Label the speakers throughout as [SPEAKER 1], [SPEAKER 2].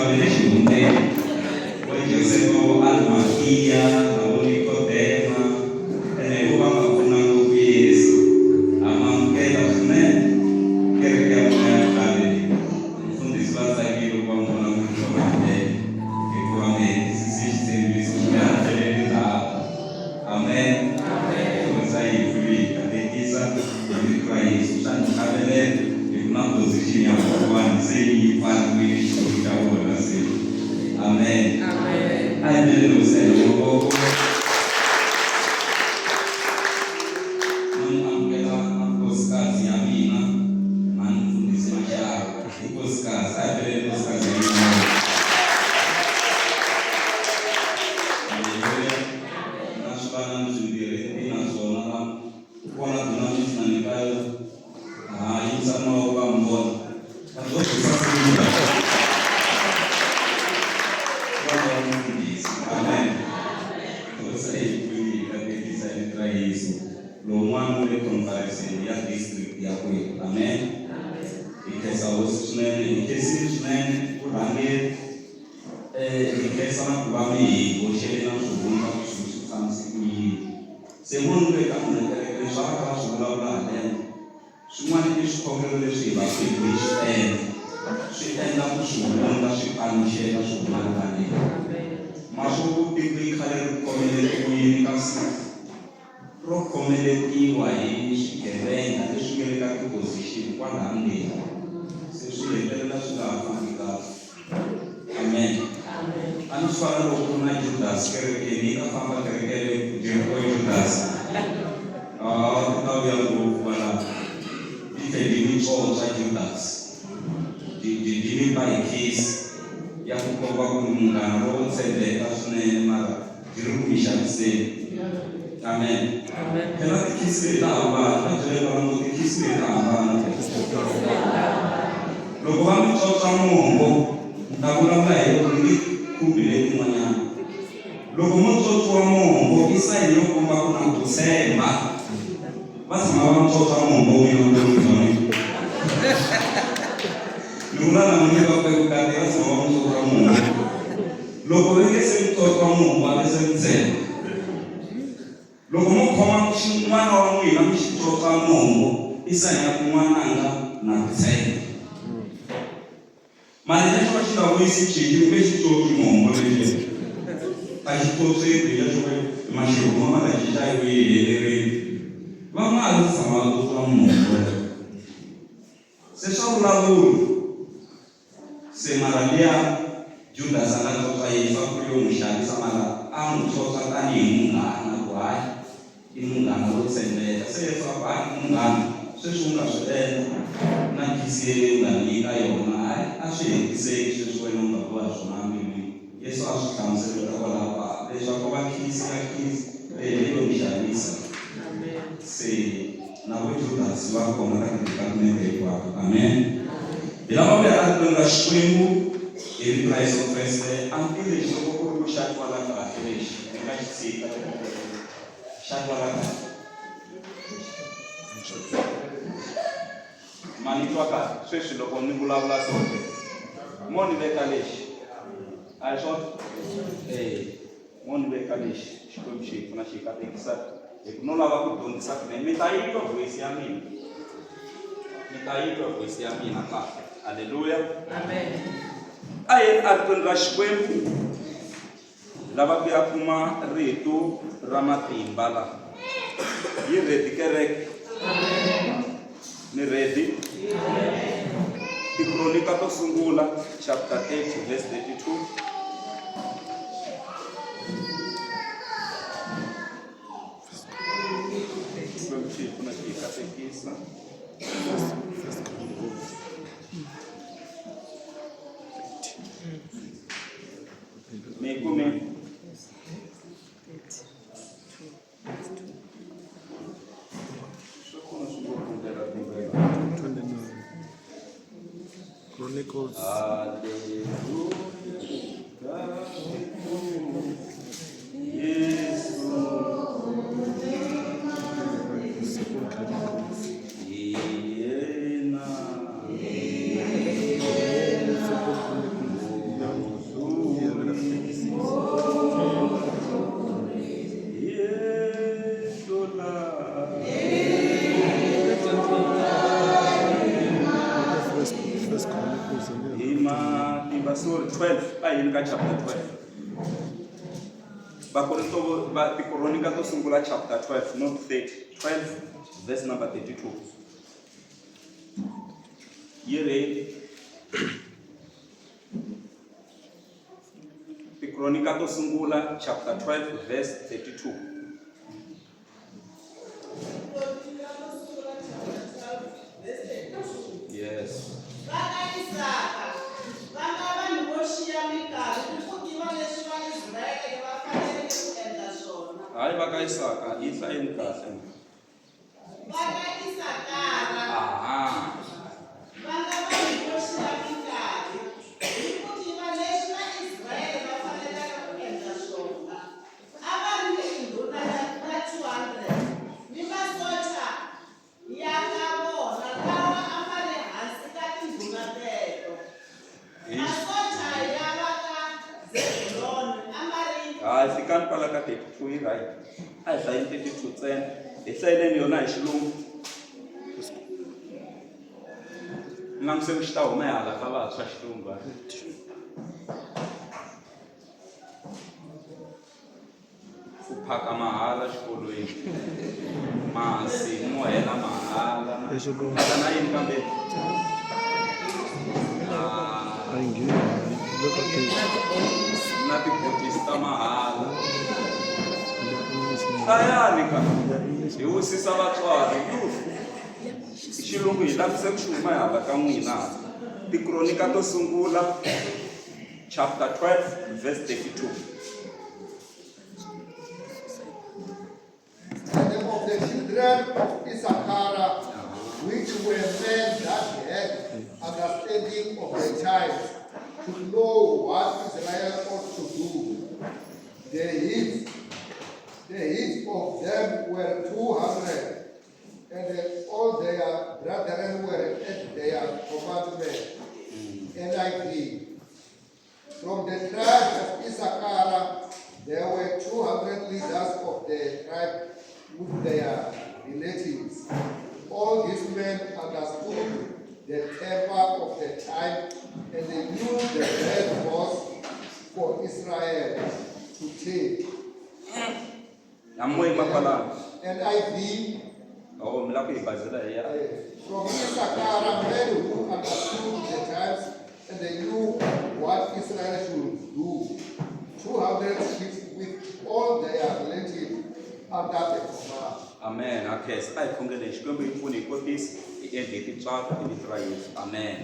[SPEAKER 1] va le xihundleni vo Josefa vo Arimakiya na vo Nikodema ene hi vo va nga pfuna ngopfu Yesu ha mi amukela swinene kereke ya n'wina ya khale leyi mufundhisi va tsakile ku va mi vona mi ri kona hikuva mi hetisise xitshembiso swi nga ha tlheleli ndzhaku amen dyondza yi pfuli hi katekisa hi vito ra Yesu swa ni chavelela hi ku na position ya kokwani se yi pfariwile xitulu xa vona se amen a hi beleni hosi ya hina mavoko no ni amukela na nkosikazi ya mina mhani mfundhisi Mashava i nkosikazi a hi beleni nkosikazi ya mina mavoko Haleluya na swivanani swimbirhi ni na swona la kona dunamis na mikael ha yimisa mavoko va mi vona va zo saseka vana va mufundhisi amen hosi a yi pfuni hi katekisa vito ra Yesu lowun'wana wu le conference ya district ya kwetu amen hi khensa hosi swinene hi khensile swinene vurhangeri Hi khensa na ku va mi hi hoxele na swihundla ku swilo swi tshamise ku yini. Se mo ni le ka n'wina kereke leswi a va kha va swi vulavula haleno swin'wana i swikhongelo leswi hi va ku hi mi swi endla swi endla ku swihundla swi paluxeka swi huma rivaleni. Ma swo ku tiko i khale ri khomeletiwini kasi ro khomeletiwa hi swigevenga leswi nga le ka ti-position kwalaha ndzeni se swi hetelela swi nga ha fambi kahle. Amen. A ni swi fana loko ku ri na Judas kerekeni yi ta famba kereke yaleyo ku dyeriwa Judas. Ah, ku ta vuya ngopfu kwalaho. Yi tlhela yi n'wi tswontswa Judas. Yi yi yi n'wi ba hi kiss ya ku komba ku ni munghana lowo tshembeka swinene mara byi ri ku mi xaviseni. Amen. Phela tikhisi leti ta hambana, va byele vana ngo tikhisi leti ta hambana. Loko va mi tswontswa mombo, ni ta vulavula hi yona ni nge khumbi letin'wanyana. Loko mo tswontswiwa mombo i sayini yo komba ku na ku tshemba. Va tshama va mi tswontswa mombo n'wina vutomi bya n'wina. Ni vula na n'wina va vukati va tshama va mi tswontswa mombo. Loko va nge se mi tswontswa mombo va nge se mi tshemba. Loko mo khoma n'wana wa n'wina mi xi tswontswa mombo i sayini ya ku n'wananga na ku tshemba. Mara lexo ka xi nga vuyisi cinci u nge xi tswontswi mombo lexiya. A xi tswontsweki lexo ke maxirhuma ma ta cinca yi vuye yi helerile. Van'wana va tshama va tswontswa mombo. Se swa vulavula. Se mara liya Judasi a nga tswontswa Yesu a ku ri yo n'wi xavisa mara a n'wi tswontswa tanihi munghana ku hayi i munghana wo tshembeka. Se Yesu a ku hayi munghana sweswi u nga swi endla na khisi yeleyo u nga ni nyika yona hayi a swi hetiseki sweswi wena u nga boha swona embilwini. Yesu a swi hlamuseleta kwalaho ku leswi a ko va khisi na khisi leyi hi leyo ni xavisa. Se na vo Judasi va kona ka tidepartmente hinkwato. Amen. Hi lava ku ya eritweni ra Xikwembu hi vito ra Yesu Kreste. A ni tivi lexi loko ku ri ku xa twala kahle lexi ni nga xi tshika loko ku ri xa twala kahle. Ma ni twa kahle sweswi loko ni vulavula so ke? Mo ni veka lexi. A hi swona? Eh, mo ni veka lexi. Xikwembu xi hi pfuna xi hi katekisa hi ku no lava ku dyondzisa kunene. Mi ta yi twa voice ya mina. Mi ta yi twa voice ya mina kahle. Haleluya.
[SPEAKER 2] Amen.
[SPEAKER 1] A hi yeni eritweni ra Xikwembu. Lava ku ya kuma rito ra matimba la. Yi ready kereke? Ni ready? Tikronika to sungula chapter 30 verse 32. Xikwembu xi hi pfuna xi hi katekisa. Mi yi kumile? Swi pfuna swi ngopfu ndlela tumbela.
[SPEAKER 3] 29 Chronicles.
[SPEAKER 1] Haleluya. Yesu.
[SPEAKER 3] Second Chronicles.
[SPEAKER 1] Yena.
[SPEAKER 3] Second Chronicles.
[SPEAKER 1] Ka yini ka chapter 12? Vakorinto va Tikronika to sungula chapter 12 not 30, 12 verse number 32. Yi ri Tikronika to sungula chapter 12 verse 32. Yes.
[SPEAKER 2] Va ka Isaka va nga vanhu vo xiya minkarhi ni ku tiva leswi Vaisraele va faneleke ku endla swona.
[SPEAKER 1] Hayi va ka Isaka yi hlayeni kahle.
[SPEAKER 2] Va ka Isakara
[SPEAKER 1] Aha.
[SPEAKER 2] va nga vanhu vo xiya minkarhi ni ku tiva leswi Vaisraele va faneleke ku endla swona. A va ri ni tindhuna ta 200 ni masocha ya ka vona lawa a ma ri hansi ka tindhuna teto. Masocha ya va ka Zebuloni a ma ri
[SPEAKER 1] Hayi fikani kwala ka 32 yi right. A hi hlayeni 32 ntsena. Hi hlayeleni yona hi xilungu. Ni languse ku xi ta huma hi hala ka vantshwa xilungu. A. Ku phaka mahala xikolweni. Masi mo hela mahala.
[SPEAKER 3] Hi xilungu.
[SPEAKER 1] Phaka na yini kambe? Ah,
[SPEAKER 3] A yi ngheni le ka page.
[SPEAKER 1] Na tibokisi ta mahala.
[SPEAKER 3] Ya English na
[SPEAKER 1] Hlayani ka.
[SPEAKER 3] ya English.
[SPEAKER 1] Hi wisisa vatswari. Youth. Xilungu hi languse ku xi huma hi hala ka n'wina. Tikronika to sungula chapter 12 verse 32.
[SPEAKER 4] And of the children of Issachar, which were men that had understanding of the times, to know what Israel ought to do. The heads of them were 200, and all their brethren were at their commandment. NIV. From the tribe of Issachar, there were 200 leaders of the tribe with their relatives. All these men understood the temper of the time and they knew the best course for Israel to take.
[SPEAKER 1] Namoyi makwalano.
[SPEAKER 4] NIV,
[SPEAKER 1] Oh, mi lava ku hi bazela hi ya.
[SPEAKER 4] From Issachar, men who understood the times and they knew what Israel should do. 200 chiefs with all their relatives under the command.
[SPEAKER 1] Amen. A khensa. A hi khongeleni Xikwembu hi pfuni hi kotisa hi endle hi tintswalo hi vito ra Yesu. Amen.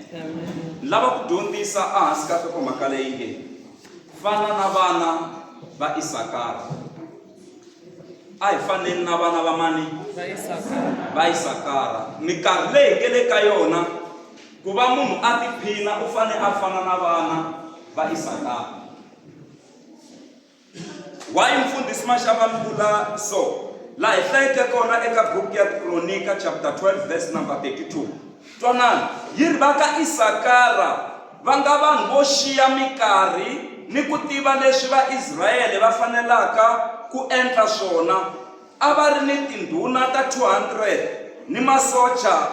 [SPEAKER 1] Ni lava ku dyondzisa ehansi ka nhlokomhaka leyi nge fana na vana va Isakara. A hi faneni na vana va mani? Va Isakara. Minkarhi leyi hi nge le ka yona ku va munhu a tiphina u fane a fana na vana va Isakara. Why mfundhisi Mashava mi vula so? Laha hi hlayeke kona eka buku ya Tikronika chapter 12 verse number 32. Twanani, yi ri va ka Isakara va nga vanhu vo xiya minkarhi ni ku tiva leswi Vaisrayele va fanelaka ku endla swona. A va ri ni tindhuna ta 200 ni masocha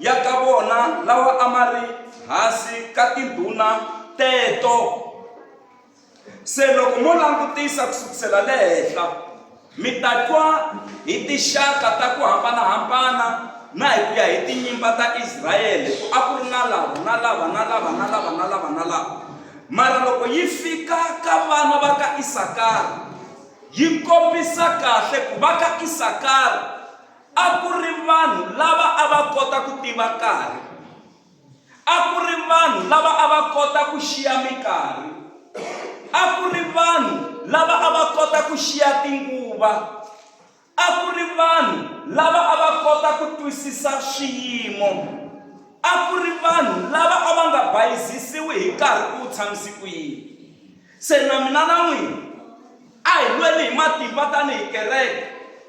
[SPEAKER 1] ya ka vona lawa a ma ri hansi ka tindhuna teto. Se loko mo langutisa ku sukusela le henhla, mi ta twa hi tinxaka ta ku hambana-hambana na hi ku ya hi tinyimba ta Israyele ku a ku ri na lava, na lava, na lava, na lava, na lava, na lava. Mara loko yi fika ka vana va ka Isakara, yi kombisa kahle ku va ka Isakara a ku ri vanhu lava a va kota ku tiva nkarhi. A ku ri vanhu lava a va kota ku xiya minkarhi. A ku ri vanhu lava a va kota ku xiya tinguva. A ku ri vanhu lava a va kota ku twisisa swiyimo. A ku ri vanhu lava a va nga bayizisiwi hi nkarhi ku wu tshamise ku yini. Se na mina na n'wina a hi lweni hi matimba tanihi kereke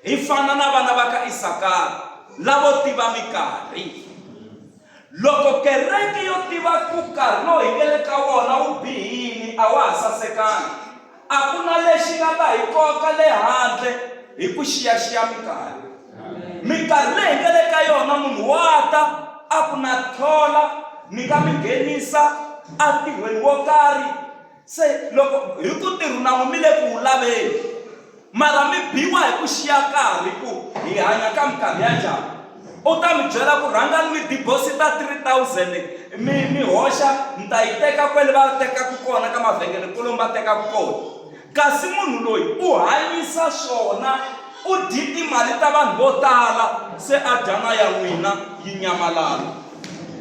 [SPEAKER 1] hi fana na vana va ka Isakara lavo tiva minkarhi. Loko kereke yo tiva ku nkarhi lowu hi nge le ka wona wu bihile, a wa ha sasekanga, a ku na lexi nga ta hi koka le handle hi ku xiyaxiya minkarhi. Minkarhi leyi hi nga le ka yona munhu wa ta a ku na thola, ni nga mi nghenisa entirhweni wo karhi. Se loko hi ku ntirho na n'wi mi le ku wu laveni mara mi biwa hi ku xiya nkarhi ku hi hanya ka minkarhi ya njhani. U ta mi byela ku rhangani mi deposit-a 3000 mi mi hoxa mi ta yi teka kwele va tekaka kona ka mavhengele kolomu va tekaka kona. Kasi munhu loyi u hanyisa swona u dyi timali ta vanhu vo tala se a dya na ya n'wina yi nyamalala.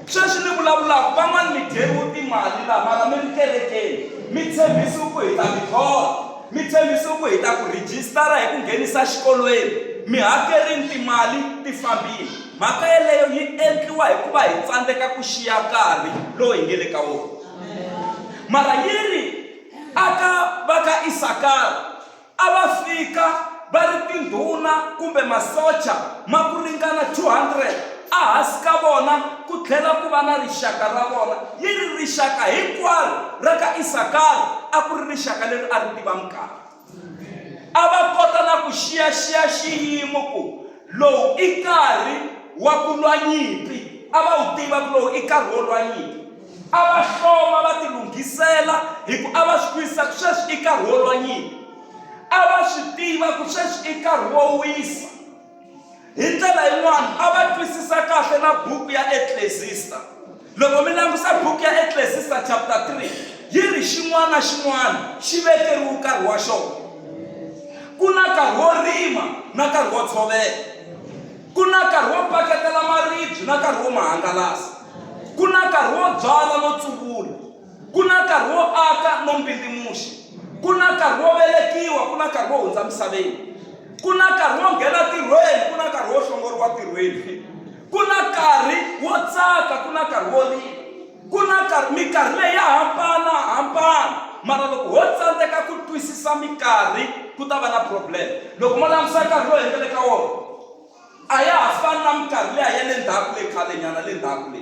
[SPEAKER 1] Sweswi ni vulavulaka van'wana mi dyeriwe timali laha mara mi ri kerekeni mi tshembisiwe ku hi ta mi thola mi tshembisiwe ku hi ta ku rhijisitara hi ku nghenisa xikolweni mi hakerini timali ti fambile mhaka yeleyo yi endliwa hikuva hi tsandzeka ku xiya nkarhi lowu hi nge le ka wona mara yi ri aka va ka Isakara A va fika va ri tindhuna kumbe masocha ma ku ringana 200, ehansi ka vona ku tlhela ku va na rixaka ra vona. Yi ri rixaka hinkwaro ra ka Isakara a ku ri rixaka leri a ri tiva minkarhi. A va kota na ku xiyaxiya xiyimo ku lowu i nkarhi wa ku lwa nyimpi, a va wu tiva ku lowu i nkarhi wo lwa nyimpi. A va hloma va tilunghisela hi ku a va swi twisisa ku sweswi i nkarhi wo lwa nyimpi. A va swi tiva ku sweswi i nkarhi wo wisa. Hi ndlela yin'wana, a va twisisa kahle na buku ya Eklesista. Loko mi langusa buku ya Eklesista chapter 3, yi ri xin'wana na xin'wana xi vekeriwe nkarhi wa xona. Ku na nkarhi wo rima na nkarhi wo tshovela. Ku na nkarhi wo paketela maribye na nkarhi wo ma hangalasa. Ku na nkarhi wo byala no tsuvula. Ku na nkarhi wo aka no mbindzimuxa. Ku na nkarhi wo velekiwa, ku na nkarhi wo hundza misaveni. Ku na nkarhi wo nghena tirhweni, ku na nkarhi wo hlongoriwa tirhweni. Ku na nkarhi wo tsaka, ku na nkarhi wo rila. Ku na nkarhi minkarhi leyi ya hambana hambana mara loko ho tsandzeka ku twisisa minkarhi ku ta va na problem. Loko mo langusa nkarhi lowu hi nga le ka wona a ya ha fani na minkarhi liya ya le ndzhaku le khalenyana le ndzhaku le.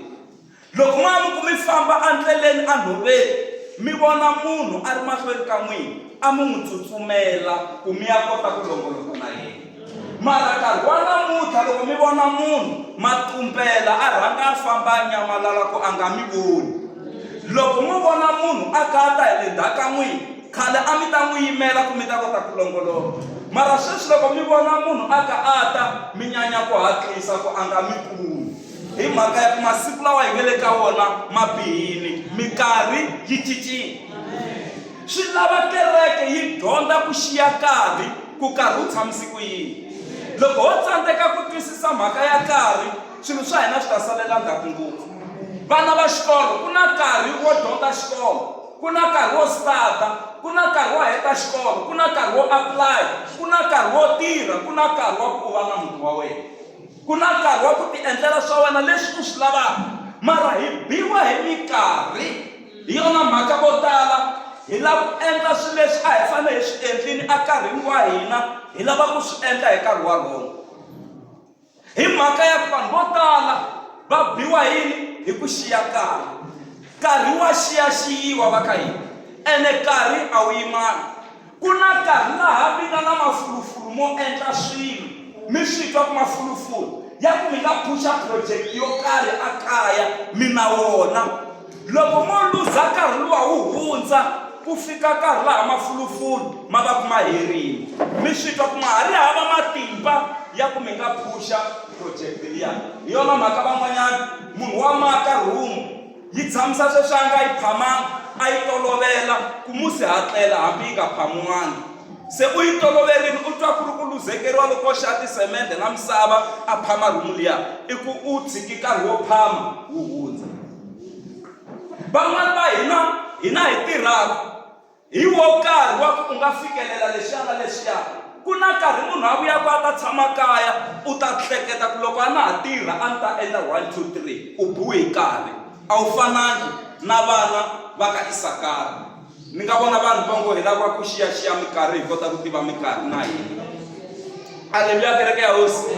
[SPEAKER 1] Loko mo ya mi ku mi famba endleleni enhoveni mi vona munhu a ri mahlweni ka n'wina a mi n'wi tsutsumela ku mi ya kota ku longoloka na yena. Mara nkarhi wa namuntlha loko mi vona munhu ma tumbela a rhanga a famba a nyamalala ku a nga mi voni. Loko mo vona munhu a kha a ta hi le ndzhaku ka n'wina, khale a mi ta n'wi yimela ku mi ta kota ku longoloka. Mara sweswi loko mi vona munhu a kha a ta, mi nyanya ku hatlisa ku a nga mi kumi. Hi mhaka ya ku masiku lawa hi nga le ka wona ma bihile, minkarhi yi cincile. Swi lava kereke yi dyondza ku xiya nkarhi, ku nkarhi wu tshamise ku yini. Loko ho tsandzeka ku twisisa mhaka ya nkarhi, swilo swa hina swi ta salela ndzhaku ngopfu. Vana va xikolo, ku na nkarhi wo dyondza xikolo, ku na nkarhi wo stata, ku na nkarhi wo heta xikolo, ku na nkarhi wo apply, ku na nkarhi wo tirha, ku na nkarhi wa ku u va na muti wa wena. Ku na nkarhi wa ku tiendlela swa wena leswi u swi lavaka. Mara hi biwa hi minkarhi. Hi yona mhaka vo tala hi lava ku endla swilo leswi a hi fanele hi swi endlile enkarhini wa hina, hi lava ku swi endla hi nkarhi wa wrong. Hi mhaka ya ku vanhu vo tala va biwa hi yini? Hi ku xiya nkarhi. Nkarhi wa xiyaxiyiwa va ka hina, ene nkarhi a wu yimanga. Ku na nkarhi laha mi nga na mafulufulu mo endla swilo, mi swi twa ku mafulufulu ya ku mi nga phuxa project yo karhi a kaya mi na wona. Loko mo luza nkarhi luwa wu hundza, ku fika nkarhi laha mafulufulu ma va ku ma herile. Mi swi twa ku ma ha ri hava matimba ya ku mi nga phuxa project liya. Hi yona mhaka van'wanyana munhu wa maka room Yi tshamisa sweswi a nga yi phamanga, a yi tolovela ku musi hatlela hambi yi nga phamiwangi. Se u yi toloverile, u twa ku ri ku luzekeriwa loko o xa tisemende na misava a phama rhumu liya, i ku u tshiki nkarhi wo phama wu hundza. Van'wana va hina, hina hi tirhaka Hi wo nkarhi wa ku u nga fikelela lexiya na lexiya. Ku na nkarhi munhu a vuyaka a ta tshama kaya, u ta hleketa ku loko a na ha tirha a ni ta endla one, two, three. U biwe hi nkarhi. A wu fanangi na vana va ka Isakara. Ni nga vona vanhu va ngo hi lava ku xiyaxiya minkarhi hi kota ku tiva minkarhi na hina. Aleluya kereke ya Hosi.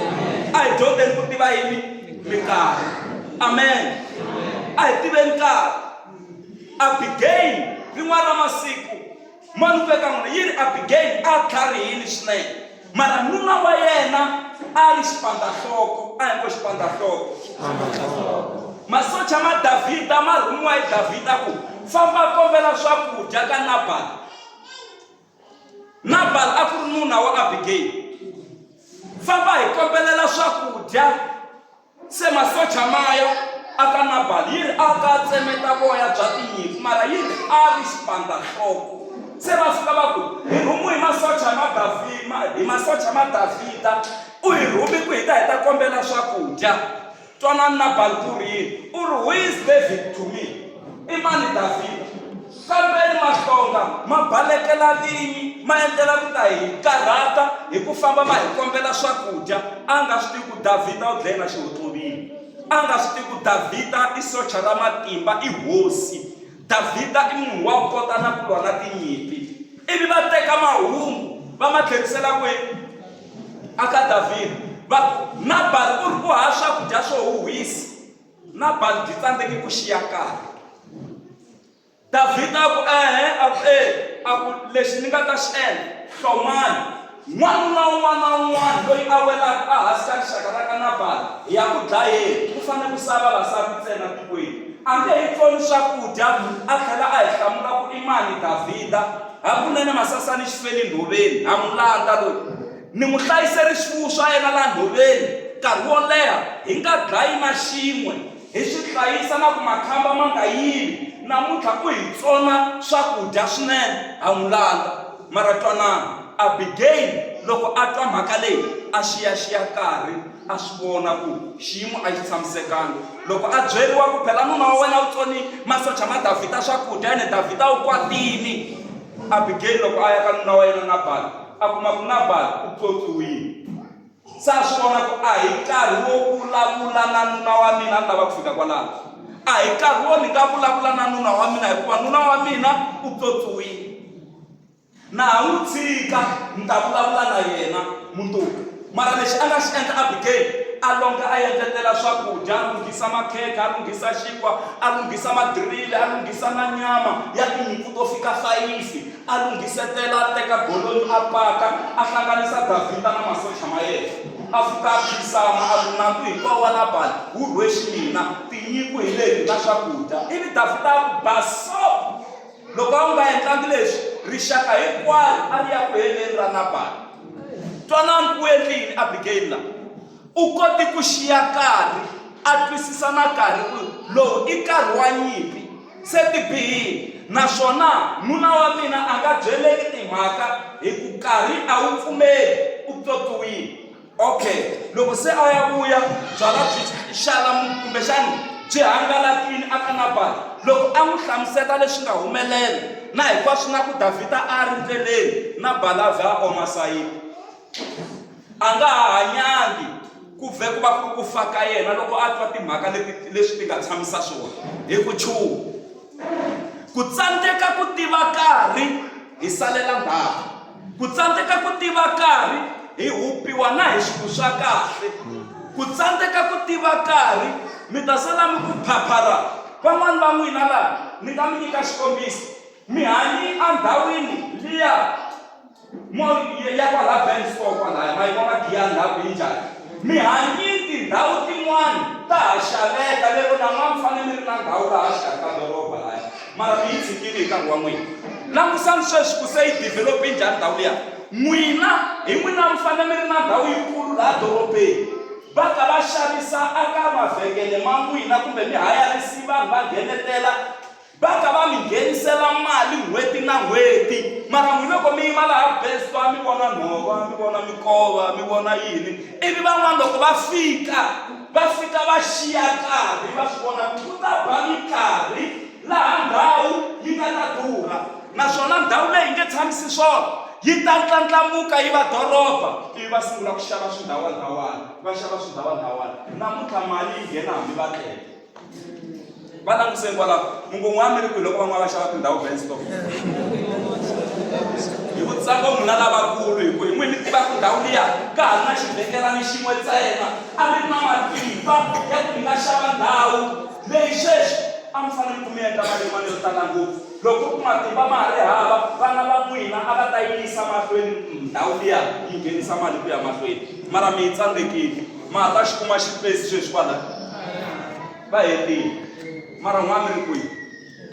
[SPEAKER 1] A hi dyondzeni ku tiva yini? Minkarhi. Amen. A hi tiveni nkarhi. Abigail rin'wana ra masiku mani ku eka n'wina yi ri Abigail a tlharihile swinene mara nuna wa yena a ri xipandahloko a hi ngo xipandahloko. Masocha ma Davhida ma rhumiwa hi Davhida ku famba kombela swakudya ka Nabal. Nabal a ku ri nuna wa Abigail. Famba hi kombelela swakudya. Se masocha ma ya aka Nabal, yi ri a ka tsemeta voya bya tinyimpfu, mara yi ri a ri xipandahloko. Se va fika va ku, Hi rhumiwe hi masocha ma hi masocha ma Davhida, u hi rhumi ku hi ta hi ta kombela swakudya. Twanani Nabal ku ri yini, u ri, Who is David to me? I mani Davhida? Kambeni mahlonga ma balekela vinyi, ma endlela ku ta hi karhata hi ku famba ma hi kombela swakudya. A nga swi tivi ku Davhida u dlaye na xihotlovini. A nga swi tivi ku Davhida i socha ra matimba, i hosi. Davhida i munhu wa ku kota na ku lwa na tinyimpi. Ivi va teka mahungu va ma tlherisela kwihi? Aka Davhida. Va ku, Nabali u ri u hava swakudya swo huhwisa. Nabali byi tsandzeke ku xiya nkarhi. Davhida a ku, Ehe, a ku, E, a ku, lexi ni nga ta xi endla, hlomani. N'wanuna un'wana na un'wana loyi a welaka ehansi ka rixaka ra ka Nabali, hi ya ku dlayeni, ku fanele ku sala vavasati ntsena tikweni. A nge hi tsoni swakudya, a tlhela a hi hlamula ku i mani Davhida. Hakunene Masasani xi feli nhoveni, ha n'wi landza loyi. Ni n'wi hlayiseri swifuwo swa yena la nhoveni nkarhi wo leha, hi nga dlayi na xin'we, hi swi hlayisa na ku makhamba ma nga yivi. Namuntlha u hi tsona swakudya swinene, ha n'wi landza. Mara twanani, Abigail loko a twa mhaka leyi, a xiyaxiya nkarhi, a swi vona ku xiyimo a xi tshamisekanga. Loko a byeriwa ku phela nuna wa wena u tsoni masocha ma Davhida swakudya ene Davhida u kwatile, Abigail loko a ya ka nuna wa yena Nabali, a kuma ku Nabali u pyopyiwile. Se a swi vona ku a hi nkarhi wo vulavula na nuna wa mina, a ni lava ku fika kwalano. A hi nkarhi wo ni nga vulavula na nuna wa mina hikuva nuna wa mina u pyopyiwile. Na ha n'wi tshika ni ta vulavula na yena mundzuku. Mara lexi a nga xi endla Abigail, a longa a endletela swakudya, a lunghisa makhekhe, a lunghisa xinkwa, a lunghisa madirivi, a lunghisa na nyama ya tinyimpfu to fika fayifi, a lunghisetela, a teka golonyi a paka, a hlanganisa Davhida na masocha ma yena. A fika a khinsama, a ku, Nandzu hinkwawo wa Nabali wu rhwexi mina, tinyimpfu hi leti na swakudya. Ivi Davhida a ku, Basop! Loko a wu nga endlangi leswi, rixaka hinkwaro a ri ya ku heleni ra Nabali. Twanani ku endle yini Abigail la. U kote ku xiya nkarhi, a twisisa na nkarhi ku lowu i nkarhi wa nyimpi, se ti bihile, naswona nuna wa mina a nga byeleki timhaka hi ku nkarhi a wu pfumeli, u pyopyiwile. Okay, loko se a ya vuya byalwa byi xala kumbexani byi hangalakile aka Nabali. Loko a n'wi hlamuseta leswi nga humelela na hinkwaswo na ku Davhida a ri ndleleni, Nabali a vhe a oma sayiti. A nga ha hanyangi ku vhe ku va ku ri ku fa ka yena loko a twa timhaka leti leswi ti nga tshamisa swona hi ku chuha. Ku tsandzeka ku tiva nkarhi hi salela ndzhaku. Ku tsandzeka ku tiva nkarhi hi hupiwa na hi swilo swa kahle. Ku tsandzeka ku tiva nkarhi mi ta sala mi ku phaphara. Van'wana va n'wina laha ni nga mi nyika xikombiso, mi hanyi endhawini liya mo ya kwala Venstore kwalaya, ma yi vona Giyani laha ku yi njhani? Mi hanyi tindhawu tin'wana ta ha xaveka lero na n'wa mi fanele mi ri na ndhawu laha xikarhi ka doroba laya, mara mi yi tshikile hi nkarhi wa n'wina. Langusani sweswi ku se yi develop-e njhani ndhawu liya. N'wina hi n'wina mi fanele mi ri na ndhawu yikulu laha dorobeni, va ta va xavisa aka mavhengele ma n'wina kumbe mi hayarisi vanhu va nghenetela Va ka va mi nghenisela mali n'hweti na n'hweti, mara n'wina loko mi yima laha Bestwa mi vona nhova, mi vona mikova, mi vona yini, ivi van'wana loko va fika, va fika va xiya nkarhi, va swi vona ku ku ta ba minkarhi laha ndhawu yi nga ta durha, naswona ndhawu leyi yi nge tshamisi swona, yi ta ndlandlamuka yi va doroba, ivi va sungula ku xava swindhawa-ndhawana, va xava swindhawa-ndhawana. Namuntlha mali yi nghena hambi va tlele. Va languseni kwalaho mi ngo n'wana mi ri kwihi loko van'wana va xava tindhawu Benstop hi ku tsango n'wina lavakulu hi ku hi n'wini mi tivaka ndhawu liya ka ha ri na xivhengelani xin'we ntsena a mi ri na matimba ya ku mi nga xava ndhawu leyi sweswi a mi fanele ku mi endla mali yin'wana yo tala ngopfu loko ku matimba ma ha ri hava vana va n'wina a va ta yisa mahlweni ndhawu liya yi nghenisa mali ku ya mahlweni mara mi yi tsandzekile ma ha ta xi kuma xipesi sweswi kwalaya. Va hetile. Mara n'wa mi ri kwihi?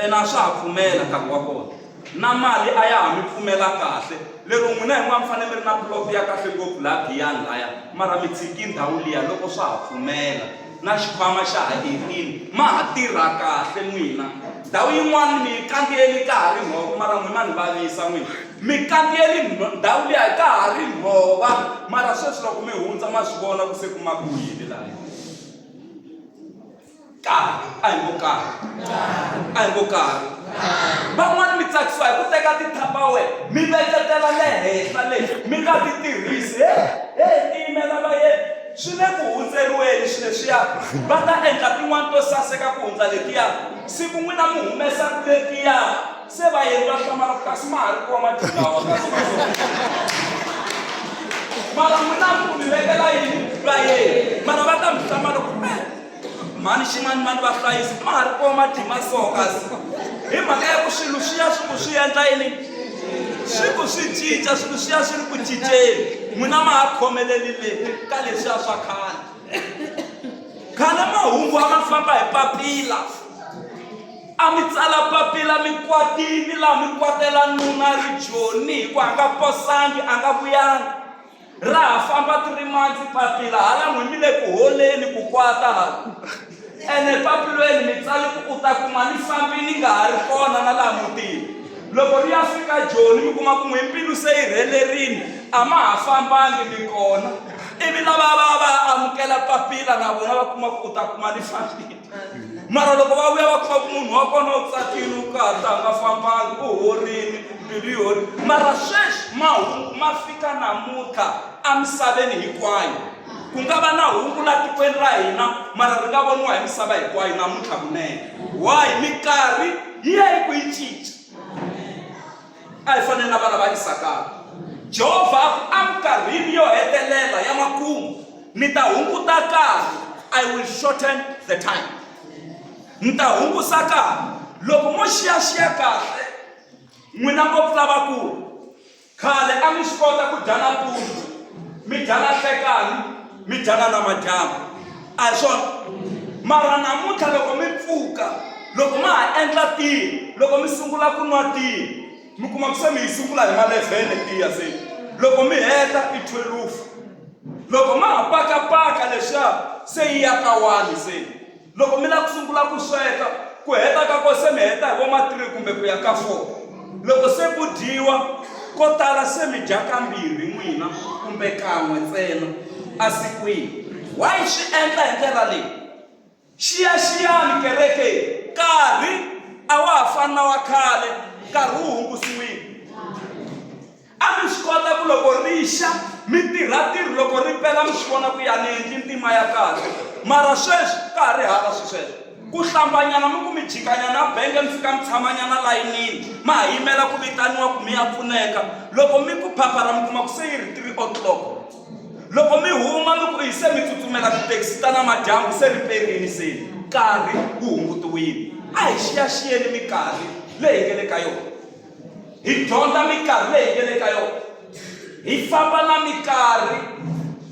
[SPEAKER 1] Ene a swa ha pfumela nkarhi wa kona. Na mali a ya ha mi pfumela kahle. Lero n'wina hinkwanu mi fanele mi ri na plot ya kahle ngopfu laha Giyani laya, mara mi tshiki ndhawu liya loko swa ha pfumela. Na xikhwama xa ha etile. Ma ha tirha kahle n'wina. Ndhawu yin'wana mi yi kandziyeli ka ha ri nhova, mara n'wina ma ni vavisa n'wina. Mi kandziyeli ndhawu liya ka ha ri nhova, mara sweswi loko mi hundza ma swi vona ku se ku makiwile lahaya. Karhi, a hi ngo karhi, a hi ngo karhi. Van'wani mi tsakisiwa hi ku teka ti-tupperware mi veketela le henhla le mi nga ti tirhisi. He, he, ti yimela va yena. Swi le ku hundzeriweni swilo leswiya. Va ta endla tin'wani to saseka ku hundza letiya. Siku n'wina mi humesaka letiya, se vayeni va hlamala ku kasi ma ha ri kona mati lawa kasi ma Mara n'wina mi ku mi vekela yini vayeni? Mara va ta mi hlamala ku eh, mhani ximanimani va hlayisi ma ha ri kona mati ma so kasi. Hi mhaka ya ku swilo swi ya swi ku swi endla yini? Swi ku swi cinca, swilo swi ya swi ri ku cinceni. N'wina ma ha khomeleli le ka leswiya swa khale. Khale mahungu a ma famba hi papila. A mi tsala papila mi kwatini laha mi kwatela nuna ri Joni hi ku a nga posangi a nga vuyangi. Ra ha famba 3 months papila hala n'wi mi le ku holeni ku kwata hala. Ene papilweni mi tsale ku u ta kuma ni fambini nga ha ri kona na laha mutini. Loko ri ya fika Joni mi kuma ku n'wi mbilu se yi rhelerini a ma ha fambangi mi kona. Ivi lava va va amukela papila na vona va kuma ku u ta kuma ni fambini. Mara loko va vuya va kuma ku munhu wa kona u tsakile u kahle a nga fambangi u horile mbilu yi horile. Mara sweswi mahungu ma fika namuntlha emisaveni hinkwayo. Ku nga va na hungu la tikweni ra hina mara ri nga voniwa hi misava hinkwayo namuntlha kunene. Why? Minkarhi yi ya yi ku yi cinca. A hi fanele na vana va Isakara. Jehovha a ku, Eminkarhini yo hetelela ya makumu, ni ta hunguta nkarhi, I will shorten the time. Ni ta hungusa nkarhi. Loko mo xiyaxiya kahle, n'wina ngopfu lavakulu, Khale a mi swi kota ku dya nampundzu, mi dya na nhlekani, mi dya na namadyambu. A hi swona? Mara namuntlha loko mi pfuka, loko ma ha endla tiya, loko mi sungula ku nwa tiya, mi kuma ku se mi yi sungula hi malevhene tiya se. Loko mi heta i thwelufu. Loko ma ha pakapaka leswiya se yi ya ka one se. Loko mi lava ku sungula ku sweka, ku heta ka kona se mi heta hi vo ma three kumbe ku ya ka four. Loko se ku dyiwa, ko tala se mi dya kambirhi n'wina kumbe kan'we ntsena esikwini. Why swi endla hi ndlela leyi? Xiyaxiyani kereke, nkarhi a wa ha fani na wa khale, nkarhi wu hungusiwile. A mi swi kota ku loko ri xa mi tirha ntirho loko ri pela mi swi vona ku ya ni endli ntima ya kahle mara sweswi ka ha ri hava swi sweswo ku hlambanyana mi ku mi jikanyana benge mi fika mi tshamanyana layinini ma ha yimela ku vitaniwa ku mi ya pfuneka loko mi ku phaphara mi kuma ku se yi ri 3 o'clock loko mi huma mi ku hi se mi tsutsumela tithekisi ta namadyambu se ri perini se nkarhi wu hungutiwile a hi xiyaxiyeni minkarhi leyi hi nge le ka yona Hi dyondza minkarhi leyi hi nge le ka yona. Hi famba na minkarhi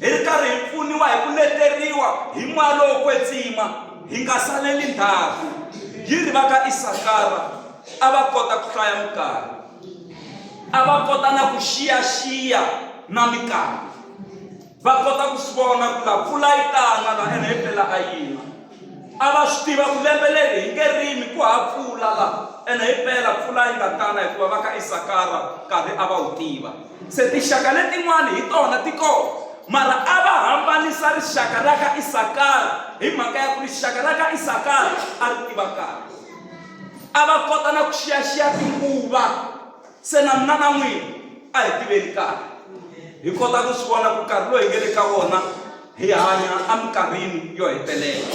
[SPEAKER 1] hi ri karhi hi pfuniwa hi ku leteriwa hi moya lowo kwetsima, hi nga saleli ndzhaku. Yi ri va ka Isakara a va kota ku hlaya minkarhi, a va kota na ku xiyaxiya na minkarhi. Va kota ku swi vona ku la mpfula yi ta na la ene himpela a yi na. A va swi tiva ku lembe leri hi nge rimi ku hava mpfula la ene himpela mpfula yi nga tana hikuva va ka Isakara nkarhi a va wu tiva. Se tinxaka letin'wana hi tona ti kona mara a va hambanisa rixaka ra ka Isakara hi mhaka ya ku rixaka ra ka Isakara a ri tiva nkarhi. A va kota na ku xiyaxiya tinguva. Se na mina na n'wina a hi tiveni nkarhi. Hi kota ku swi vona ku nkarhi lowu hi nge le ka wona hi hanya eminkarhini yo hetelela.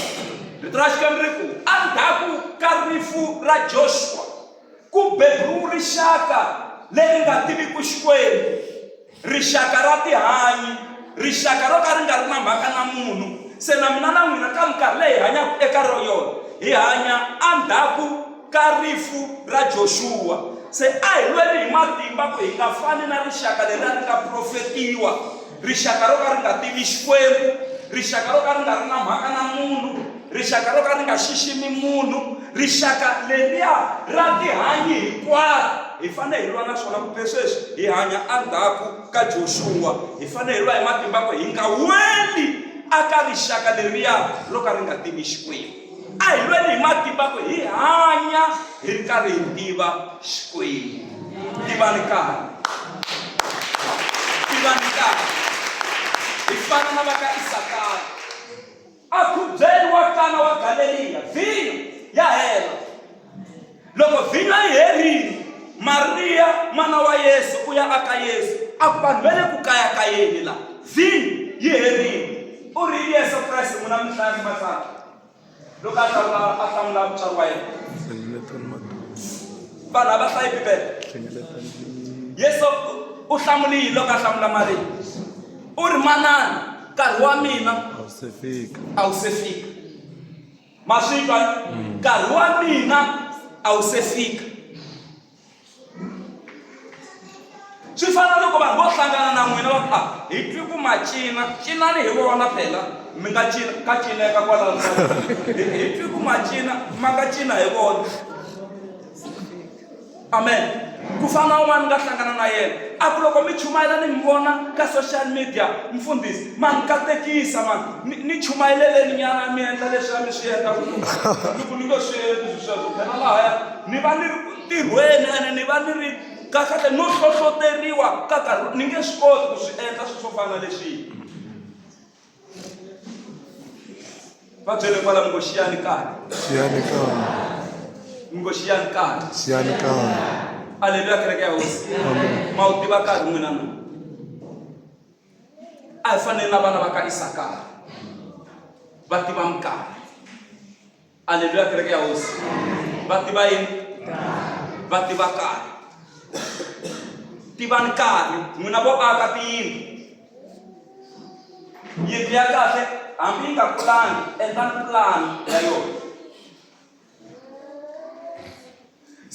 [SPEAKER 1] Rito ra Xikwembu ri ku, Endzhaku ka rifu ra Joshua, ku beburiwe rixaka leri nga tiviki Xikwembu. Rixaka ra tihanyi, rixaka ro ka ri nga ri na mhaka na munhu. Se na mina na n'wina ka minkarhi leyi hi hanyaka eka yona, hi hanya endzhaku ka rifu ra Joxuwa. Se a hi lweni hi matimba ku hi nga fani na rixaka leriya ri nga profetiwa, rixaka ro ka ri nga tivi Xikwembu, rixaka ro ka ri nga ri na mhaka na munhu. Rixaka ro ka ri nga xiximi munhu, rixaka leriya ra tihanyi hinkwato, hi fanele hi lwa na swona. Kumbe sweswi hi hanya endzhaku ka Joxuwa, hi fanele hi lwa hi matimba ku hi nga weli aka rixaka leriya ro ka ri nga tivi Xikwembu. A hi lweni hi matimba ku hi hanya hi ri karhi hi tiva Xikwembu. Tivani nkarhi, tivani nkarhi. Hi fana na va ka Isakara. A nkhubyeni wa Kana wa Galeliya, vhinyo ya hela. Loko vhinyo yi herile, Mariya mana wa Yesu u ya aka Yesu, a ku, Vanhu va le ku kayakayeni la, vhinyo yi herile. U ri Yesu Kreste, n'wina mi hlaya Matsalwa. Loko a hlamula a hlamula mutswari wa yena. Vanhu a va hlayi Bibele. Yesu u hlamule yini loko a hlamula Mariya? U ri, Manana, nkarhi wa mina
[SPEAKER 3] A wu se fika.
[SPEAKER 1] a wu se fika. Ma swi twa? Nkarhi wa mina a wu se fika. Swi fana na loko vanhu vo hlangana na n'wina va ku, a hi twi ku ma cina, cinani hi vona phela mi nga cina ka cineka kwalano hi twi ku ma cina ma nga cina hi vona. Amen. Ku fana na un'wana ni nga hlangana na yena a ku loko mi chumayela ni mi vona ka social media mfundhisi ma ni katekisa mani ni ni chumayeleleni nyana mi endla leswiya mi swi endla ni ku ni nge swi endli swi sweswo phela lahaya ni va ni ri ku tirhweni ene ni va ni ri kahlekahle no hlohloteriwa ka nkarhi ni nge swi koti ku swi endla swilo swo fana na leswiya. Va byele kwala mi ngo xiyani nkarhi.
[SPEAKER 3] Xiyani nkarhi.
[SPEAKER 1] Mi ngo xiyani nkarhi.
[SPEAKER 3] Xiyani nkarhi.
[SPEAKER 1] Aleluya kereke ya Hosi.
[SPEAKER 3] Amen.
[SPEAKER 1] Ma wu tiva nkarhi n'wina na? A hi fanele na vana va ka Isakara va tiva minkarhi. Aleluya kereke ya Hosi. Va tiva yini? Va tiva nkarhi. Tivani nkarhi n'wina vo aka tiyindlu. Yindlu ya kahle hambi yi nga kulangi endlani pulani ya yona.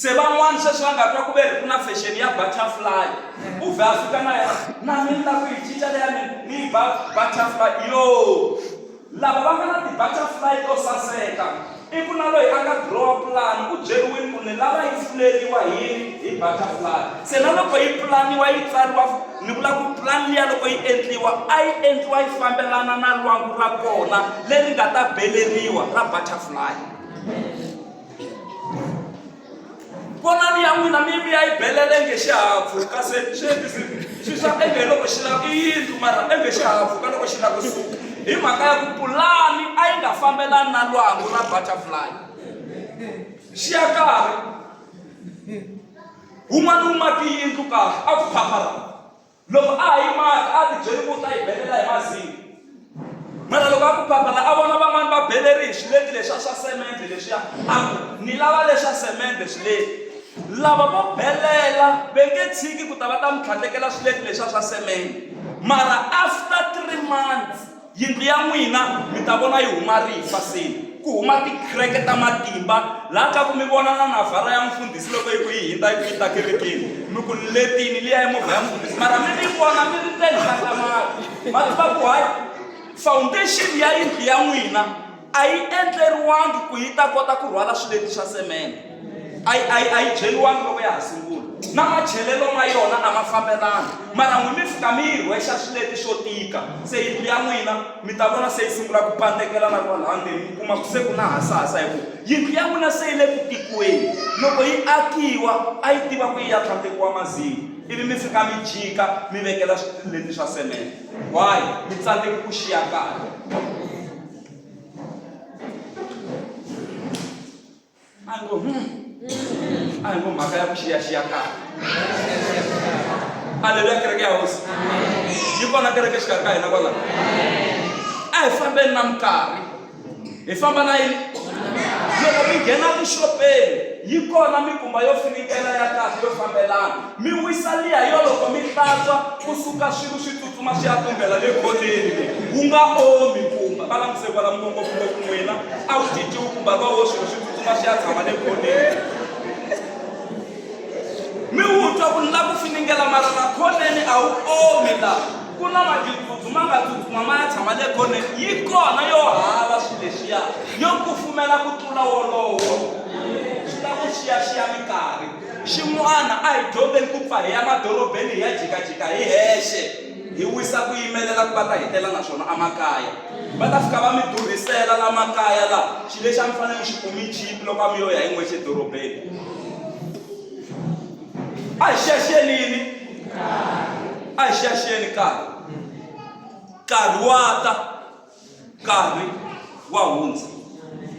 [SPEAKER 1] Se van'wana sweswi va nga twa ku ve ri ku na fashion ya butterfly u vhe a fika na yena na mina ni lava ku yi cinca leya mina ni yi ba butterfly yo lava va nga na ti-butterfly to saseka i ku na loyi a nga draw plan u byeriwile ku ni lava yi fuleriwa hi hi butterfly se na loko yi pulaniwa yi tsariwa ni vula ku plan liya loko yi endliwa a yi endliwa yi fambelana na lwangu ra kona leri nga ta beleriwa ra butterfly. Vonani ya n'wina mi mi ya yi belele nge xihahampfhuka se swi endlisi swi swa enge loko xi lava i yindlu mara enge xihahampfhuka loko xi lava kusuka hi mhaka ya ku pulani a yi nga fambelani na lwangu ra butterfly xi ya karhi wun'wana wu maki yindlu kahle a ku phaphara Loko a ha yi maka, a tibyele ku u ta yi belela hi mazinga. Mara loko a ku phaphala, a vona van'wana va beleri hi swileti leswiya swa semende leswiya, a ku, Ni lava leswa semende swileti. Lava vo belela ve nge tshiki ku ta va ta mi tlhandlekela swileti leswiya swa semende. Mara after 3 months, Yindlu ya n'wina mi ta vona yi huma rifa se ku huma ti-crack ta matimba laha ka ku mi vona na navhara ya mufundhisi loko yi ku yi hindza yi ku yi ta kerekeni mi ku letini liya ya movha ya mufundhisi mara mi ri vona mi ri ndzeni ka kamara ma tiva ku hayi foundation ya yindlu ya n'wina a yi endleriwangi ku yi ta kota ku rhwala swileti swa semende a yi a yi a yi byeriwangi loko ya ha sungula na machelelo ma yona a ma fambelani mara n'wi mi fika mi yi rhwexa swileti swo tika se yindlu ya n'wina mi ta vona se yi sungula ku pandekela na kwalaha ndzeni mi kuma ku se ku na hasahasa hi ku yindlu ya n'wina se yi le ku tikiweni loko yi akiwa a yi tiva ku yi ya tlhandlekiwa mazinga ivi mi fika mi jika mi vekela swileti swa semende why mi tsandzeki ku xiya kahle a ngo a hi ngo mhaka ya ku xiyaxiya kahle aleluya kereke ya hosi yi kona kereke exikarhi ka hina kwalaho a hi fambeni na minkarhi hi famba na yini loko mi nghena tixopeni yi kona mikumba yo finikela ya kahle yo fambelana Mi wisa liya yo loko mi hlantswa ku suka swilo swi tsutsuma swi ya tumbela le khoneni le wu nga omi nkumba. Va languse kwala ngopfungopfu n'wina a wu cinciwi nkumba luwa wo swilo swi tsutsuma swi ya tshama le khoneni. Mi wu twa ku ni la ku finingela mara la khoneni a wu omi la. Ku na majutsuzu ma nga tsutsuma ma ya tshama le khoneni, yi kona yo hava swilo leswiya, yo kufumela ku tlula wolowo. Swi lava ku xiyaxiya minkarhi. Xin'wana, a hi dyondzeni ku pfa hi ya madorobeni hi ya jikajika hi hexe, hi wisa ku yimelela ku va ta hi tela na swona emakaya. Va ta fika va mi durhisela la makaya la, xilo lexi a mi fanele mi xi kumi cheap loko a mi yo ya hi n'wexe edorobeni. A hi xiyaxiyeni yini? A hi xiyaxiyeni nkarhi. Nkarhi wa ta, nkarhi wa hundza.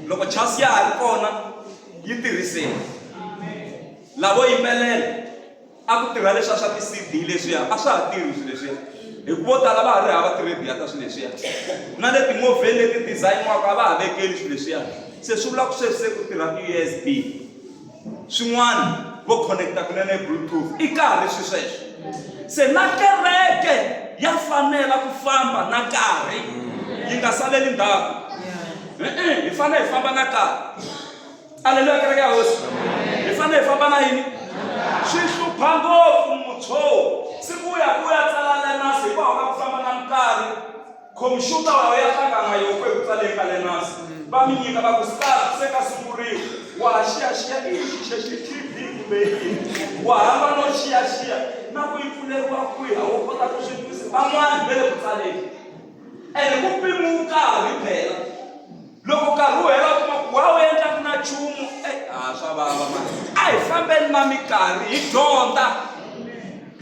[SPEAKER 1] Loko chance ya ha ri kona yi tirhiseni. Lavo yimbelela a ku tirha leswiya swa ti-C_D leswiya a swa ha tirhi swilo leswiya hi ku vo tala va ha ri hava ti-radio ta swilo leswiya na le timovheni leti design-iwaka a va ha vekeli swilo leswiya se swi vula ku sweswi se ku tirha ti-U_S_B. Swin'wana vo connect-a kunene hi bluetooth i karhi swi sweswo. Se na kereke ya fanela ku famba na karhi yi nga saleli ndzhaku. E-e, hi fanele hi famba na karhi. Aleluya kereke ya Hosi. Hi fanele hi famba na yini? Swi hlupha ngopfu mutsho. Siku u ya ku ya tsala learners hikwalaho ka ku famba na minkarhi. Khomphyuta wa ya hlangana yoko eku tsaleni ka learners. Va mi nyika va ku start se ka sunguriwa. Wa ha xiyaxiya i xexi i TV kumbe i yini. Wa hamba no xiyaxiya na ku yi pfuleriwa kwihi a wo kota ku swi twisisa. Van'wana va le ku tsaleni ene ku pimiwe nkarhi phela. Loko nkarhi wu hela u kuma ku wa wu endlaka na nchumu a swa vava mani. A hi fambeni na minkarhi hi dyondza.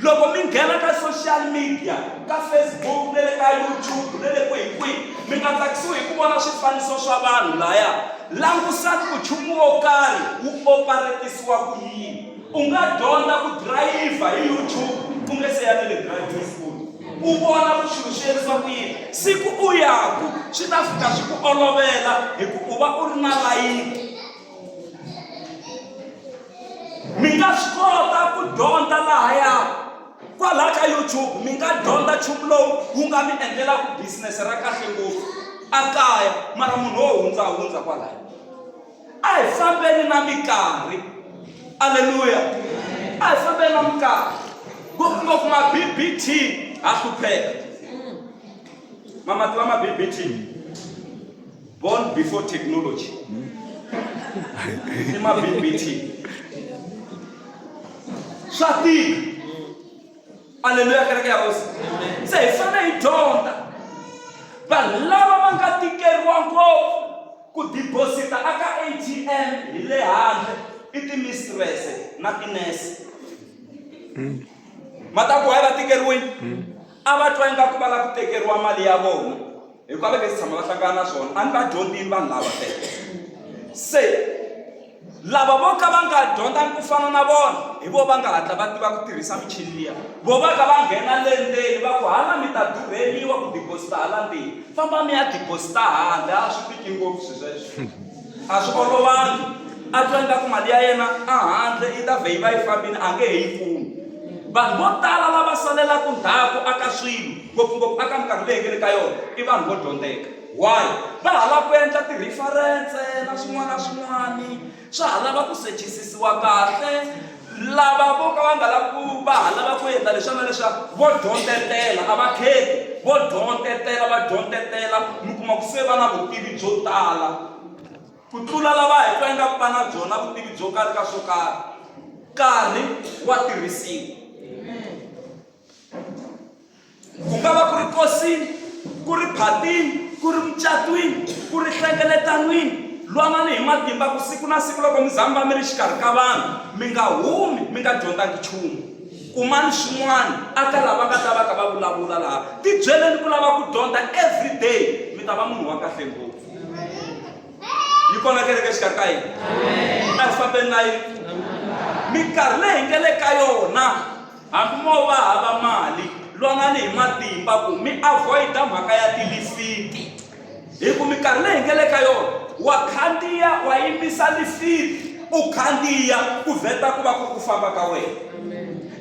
[SPEAKER 1] Loko mi nghena ka social media, ka Facebook na le ka YouTube na le kwihi kwihi, mi nga tsakisiwi hi ku vona swifaniso swa vanhu lahaya. Langusani ku nchumu wo karhi wu oparetisiwa ku yini. U nga dyondza ku dirayivha hi YouTube u nge se ya na le driving school. U vona ku swilo swi endlisiwa ku yini. Siku u yaku swi ta fika swi ku olovela hi ku u va u ri na layini. Mi nga swi kota ku dyondza lahaya kwalaha ka YouTube mi nga dyondza nchumu lowu wu nga mi endlelaka business ra kahle ngopfu a kaya mara munhu wo hundza hundza kwalaya a hi fambeni na minkarhi aleluya a hi fambeni na minkarhi ngopfungopfu ma B_B_T ha hlupheka ma ma tiva ma B_B_T. Born before technology. I ma BBT. Swa tika. Aleluya kereke ya Hosi. Se hi fanele hi dyondza. Vanhu lava va nga tikeriwa ngopfu ku deposita aka ATM hi le handle i ti-mistress na tinese. Ma ta ku why va tikeriwile? A va twa ingaku va lava ku tekeriwa mali ya vona. Hikuva a va nge se tshama va hlangana na swona, a ni va dyondzile vanhu lava phela. Se lava vo ka va nga dyondzangi ku fana na vona, hi vo va nga hatla va tiva ku tirhisa michini liya. Vo va ka va nghena le ndzeni va ku hala mi ta durheliwa ku deposit-a hala ndzeni, famba mi ya deposit-a handle, a swi tiki ngopfu swi sweswo. A swi olovangi. A twa ingaku mali ya yena a handle yi ta vhe yi va yi fambile a nge he yi kumi. Vanhu vo tala lava salelaka ndzhaku aka swilo, ngopfu-ngopfu aka minkarhi leyi hi nga le ka yona, i vanhu vo dyondzeka. Why? Va ha lava ku endla ti-reference na swin'wana na swin'wana, swa ha lava ku sechisisiwa kahle. Lava vo ka va nga lavi ku va ha lava ku endla leswiya na leswiya, vo dyondzetela, a va kheti, vo dyondzetela va dyondzetela, mi kuma ku se va na vutivi byo tala. Ku tlula lava hi twa ingaku va na byona vutivi byo karhi ka swo karhi. Nkarhi wa tirhisiwa. Ku nga va ku ri nkosini, ku ri phatini, ku ri mucatwini, ku ri hlengeletanwini, lwanani hi matimba ku siku na siku loko mi za mi va mi ri xikarhi ka vanhu, mi nga humi mi nga dyondzangi nchumu. Kumani swin'wana aka lava nga ta va ka va vulavula laha. Tibyeleni ku lava ku dyondza everyday, mi ta va munhu wa kahle ngopfu. Yi kona kereke exikarhi ka hina? A hi fambeni na yini? Minkarhi leyi hi nga le ka yona, hambi mo va hava mali, lwanani hi matimba ku mi avoid-a mhaka ya tilifiti. Hi ku minkarhi leyi hi nga le ka yona, wa khandziya wa yimisa lifiti, u khandziya ku vheta ku va ku ri ku famba ka wena.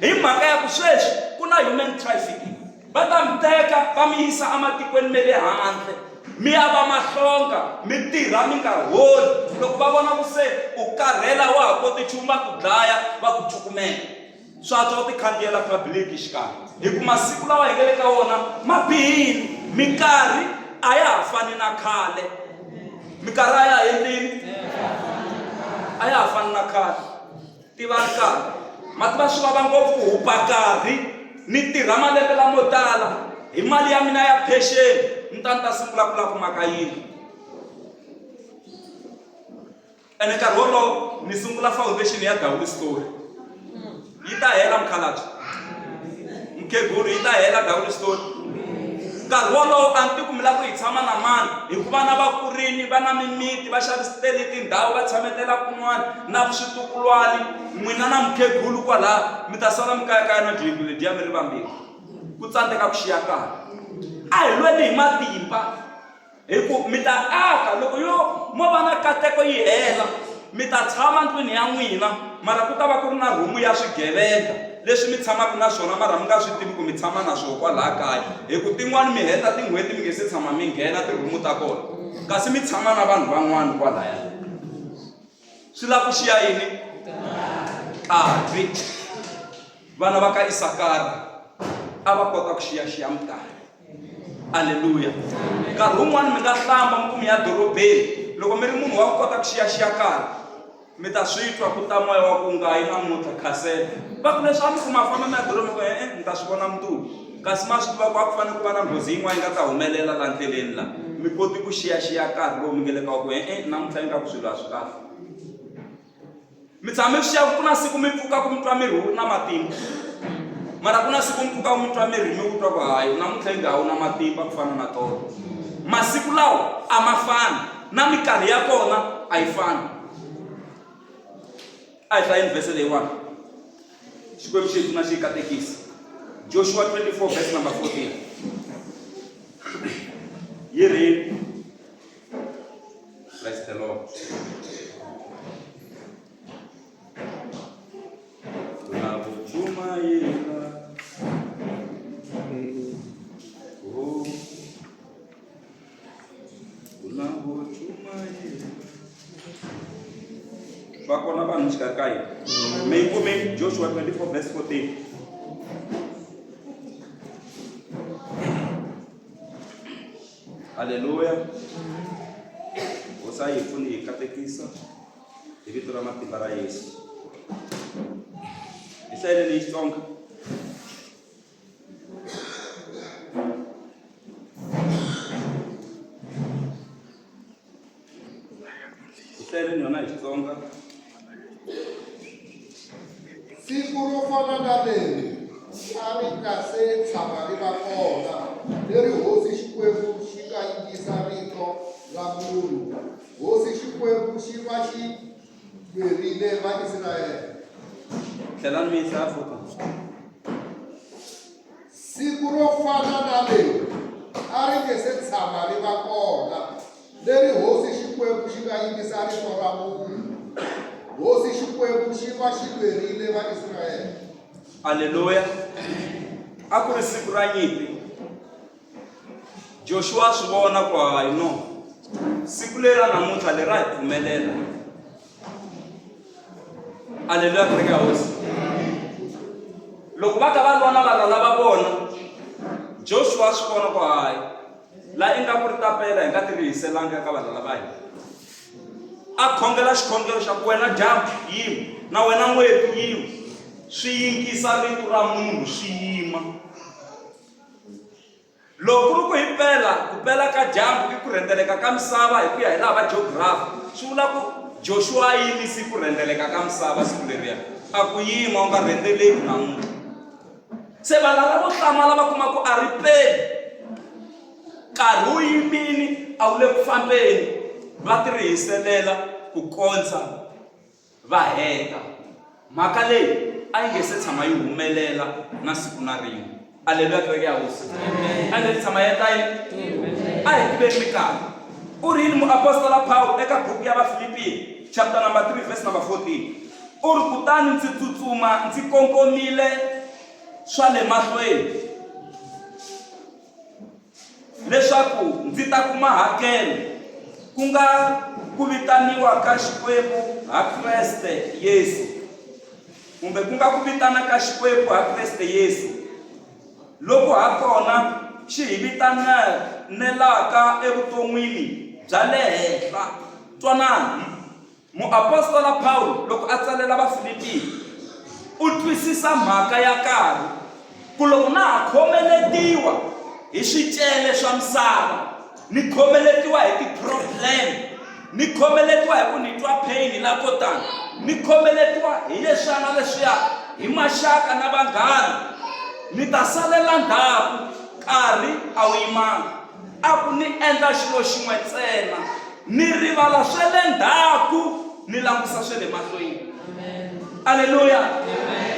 [SPEAKER 1] Hi mhaka ya ku sweswi ku na human trafficking. Va ta mi teka va mi yisa ematikweni ma le handle, mi ya va mahlonga, mi tirha mi nga holi. Loko va vona ku se u karhele a wa ha koti nchumu, va ku dlaya, va ku cukumeta. Swa antswa u tikhandziyela public xikan'we. Hi ku masiku lawa hi nga le ka wona ma bihile, minkarhi a ya ha fani na khale. Minkarhi a ya ha endlini, a ya ha fani na khale. Tivani nkarhi. Ma tiva swi vava ngopfu ku hupa nkarhi ni tirha malembe lamo tala hi mali ya mina ya phexeni ni ta ni ta sungula ku lava ku maka yindlu. Ene nkarhi wolowo ni sungula foundation ya Dawudi story. Yi ta hela mukhalabye. Mukhegulu yi ta hela Dawudi story. Nkarhi wolowo a ni tiku mi lava ku yi tshama na mani hikuva vana va kurini va na mimiti va xavisitele tindhawu va tshametela kun'wana na switukulwani n'wina na mukhegulu kwalaha mi ta sala mi kayakaya na dyiyindlu ledyiya mi ri vambirhi ku tsandzeka ku xiya nkarhi a hi lweni hi matimba Hi ku mi ta aka, loko yo mo va na kateko yi hela, mi ta tshama ndlwini ya n'wina, mara ku ta va ku ri na rhumu ya swigevenga leswi mi tshamaka na swona mara mi nga swi tivi ku mi tshama na swona kwalaha kaya, hi ku tin'wana mi heta tin'hweti mi nge se tshama mi nghena tirhumu ta kona, kasi mi tshama na vanhu van'wana kwalaya. Swi lava ku xiya yini? Nkarhi. Vana va ka Isakara a va kota ku xiyaxiya minkarhi. Aleluya. Nkarhi wun'wana mi nga hlamba mi ku mi ya dorobeni, loko mi ri munhu wa ku kota ku xiyaxiya nkarhi, mi ta swi twa ku ta moya wa ku nga yi namuntlha khasela. Va ku leswi a mi ku ma famba mi ya dorobeni, mi ku e-e ni ta swi vona mundzuku. Kasi ma swi tiva ku a ku fanele ku va na nghozi yin'wana yi nga ta humelela laha ndleleni la. Mi koti ku xiyaxiya nkarhi lowu mi nga le ka ku e-e namuntlha ingaku swilo a swi kahle. Mi tshame mi swi xiya ku ku na siku mi pfukaku mi twa miri wu ri na matimba mara ku na siku mi pfukaku mi twa miri mi wu twa ku hayi namuntlha ingi a wu na matimba ku fana na tolo. Masiku lawa a ma fani na minkarhi ya kona a yi fani. A hi hlayeni vhese leyiwani. Xikwembu xi hi pfuna xi hi katekisa. Joshua 24 verse number 14 yi ri Bless the Lord. Tunakuchumayela. Oh. Tunakuchumayela. Va kona vanhu xikarhi ka hina. Mi yi kume Joshua 24 verse 14. Haleluya. Hosi a yi pfuni yi katekisa hi vito ra matimba ra Yesu. Hi hlayeleni hi Xitsonga. Hi hlayeleni yona hi Xitsonga.
[SPEAKER 4] Siku ro fana na leri a ri nga se tshama ri va kona, leri hosi Xikwembu xi nga yingisa rito ra munhu, hosi Xikwembu xi va xi lwerile Vaisraele.
[SPEAKER 1] Tlhelani mi yi hlaya futhi.
[SPEAKER 4] Siku ro fana na leri a ri nge se tshama ri va kona, leri hosi Xikwembu xi nga yingisa rito ra munhu, hosi Xikwembu xi va xi lwerile Vaisraele.
[SPEAKER 1] Aleluya! A ku ri siku ra nyimpi. Joshua a swi vona ku hayi no, siku leri ra namuntlha leri ra hi pfumelela. Aleluya, kereke ya Hosi. Loko va ka va lwa na valala va vona, Joshua a swi vona ku hayi la ingaku ri ta pela hi nga ti rihiselanga eka valala va hina. A khongela xikhongelo xa ku wena dyambu yima na wena n'weti yima, swi yingisa rito ra munhu swi yima. Loko ku ri ku hi pela, ku pela ka dyambu i ku rhendzeleka ka misava hi ku ya hi laha va geography, swi vula ku Joshua a yimisi ku rhendzeleka ka misava siku leriya. A ku yima u nga rhendzeleki namuntlha. Se valala vo hlamala va kuma ku a ri peli, nkarhi wu yimile a wu le ku fambeni, va tirihiselela ku kondza va heta. Mhaka leyi a yi nge se tshama yi humelela na siku na rin'we. Aleluya, kereke ya Hosi. A yi nge se tshama yi endla yini? A hi tiveni minkarhi. U ri yini muapostola Pawulo eka buku ya Vafilipiya chapter number 3 verse number 14? U ri, Kutani ndzi tsutsuma ndzi kongomile swa le mahlweni, leswaku ndzi ta kuma hakelo, ku nga ku vitaniwa ka Xikwembu ha Kreste Yesu, kumbe ku nga ku vitana ka Xikwembu ha Kreste Yesu. Loku ha kona xi hi vitanelaka evuton'wini bya le henhla. Twanani, muapostola Pawulo loko a tsalela Vafilipiya u twisisa mhaka ya karhi ku loko na ha khomeletiwa hi swicele swa misava, ni khomeletiwa hi ti-problem, ni khomeletiwa hi ku ni twa pain la ko tani, ni khomeletiwa hi leswiya na leswiya, hi maxaka na vanghana, ni ta salela ndzhaku, nkarhi a wu yimanga. A ku ni endla xilo xin'we ntsena, ni rivala swa le ndzhaku ni langusa swa le mahlweni. Aleluya!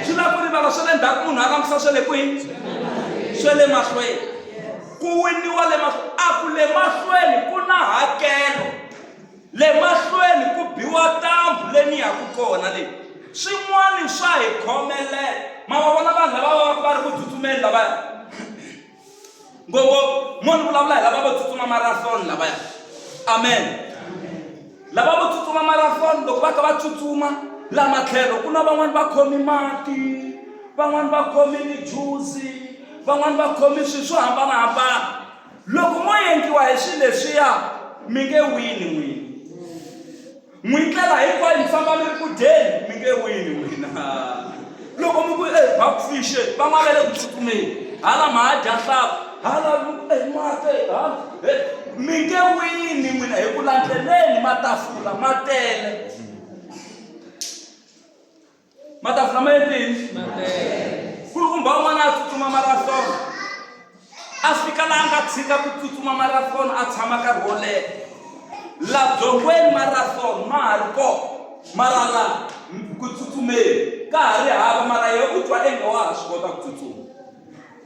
[SPEAKER 1] Swi lava ku rivala swa le ndzhaku munhu a langusa swa le kwihi? Swa le mahlweni. Ku winiwa le mahlweni. A ku le mahlweni ku na hakelo. Le mahlweni ku biwa tambhu le ni yaku kona le. Swin'wana swa hi khomelela. Ma va vona vanhu lava va va va ri ku tsutsumeni lavaya? Ngopfungopfu mo ni vulavula hi lava vo tsutsuma marathon lavaya. Amen. Lava vo tsutsuma marathon loko va kha va tsutsuma la matlhelo ku na van'wani va khomi mati, van'wani va khomi tijuzi, van'wani va khomi swilo swo hambanahambana. Loko mo endliwa hi swilo leswiya mi nge wini n'wina. N'wi ndlela hinkwayo mi famba mi ri ku dyeni mi nge wini n'wina. Loko mi ku e bakfish van'wana va le ku tsutsumeni hala ma ha dya nhlampfi hala mi ku e mati hala mi nge wini n'wina hi ku la ndleleni matafula ma tele. Matafula ma endle yini? Nkulukumba un'wana a tsutsuma marathon a fika laha a nga tshika ku tsutsuma marathon a tshama nkarhi wo leha la byongweni marathon ma ha ri kona mara la ku tsutsumeni ka ha ri hava mara yena u twa inge wa ha swi kota ku tsutsuma.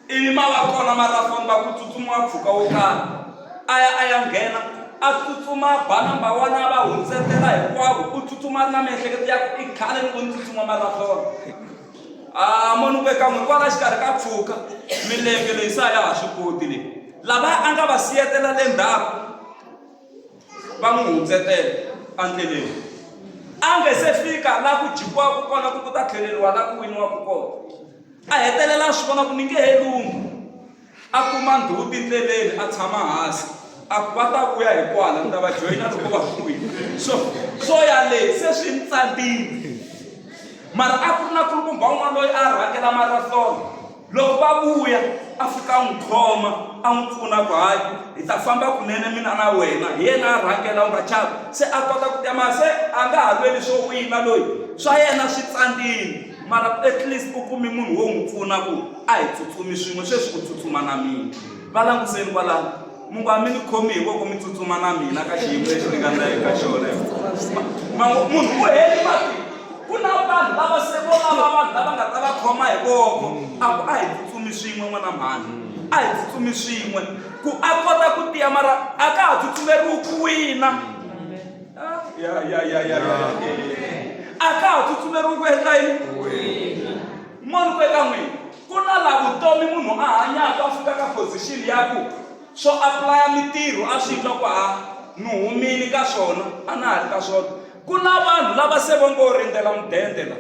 [SPEAKER 1] Ivi ma va kona marathon va ku tsutsumiwa mpfhuka wo karhi. A ya a ya nghena, a tsutsuma a ba number one a va hundzetela hinkwavo. U tsutsuma a ri na miehleketo ya ku i khale ni ku ni tsutsuma marathon. A mo ni ku eka n'wi kwala xikarhi ka mpfhuka milenge leyi se a ya ha swi koti leyi. Lavaya a nga va siyetela le ndzhaku va n'wi hundzetela endleleni. A nge se fika la ku jikiwaka kona ku ku ta tlheleriwa la ku winiwaka kona. A hetelela a swi vona ku ni nge he lunghi. A kuma ndhuti ndleleni a tshama hansi. A ku va ta vuya hi kwala ni ta va joyina loko va vuyile. Swo swo ya le se swi ni tsandzile. Mara a ku ri na kulukumba un'wana loyi a rhangela marathon. Loko va vuya a fika a n'wi khoma a n'wi pfuna ku hayi hi ta famba kunene mina na wena. Hi yena a rhangela u nga chavi. Se a kota ku tiya mara se a nga ha lweli swo wina loyi swa yena swi tsandzile. Mara at least u kumi munhu wo n'wi pfuna ku a hi tsutsumi swin'we sweswi u tsutsuma na mina. Va languseni kwalano mi ngo a mi ni khomi hi voko mi tsutsuma na mina ka xiyimo lexi ni nga na eka xona. Munhu u heli matimba. Ku na vanhu lava se vo lava vanhu lava nga ta va khoma hi voko a ku a hi tsutsumi swin'we n'wana mhani a hi tsutsumi swin'we ku a kota ku tiya mara a ka ha tsutsumeriwi ku wina. Ya ya ya ya ya. A ka ha tsutsumeriwi ku endla yini? Moni ku eka n'wina ku na la vutomi munhu a hanyaka a fika ka position ya ku swo apply-a mintirho a swi twa ku ha ni humile ka swona a na ha ri ka swona. Ku na vanhu lava se vo ngo rindzela mudende la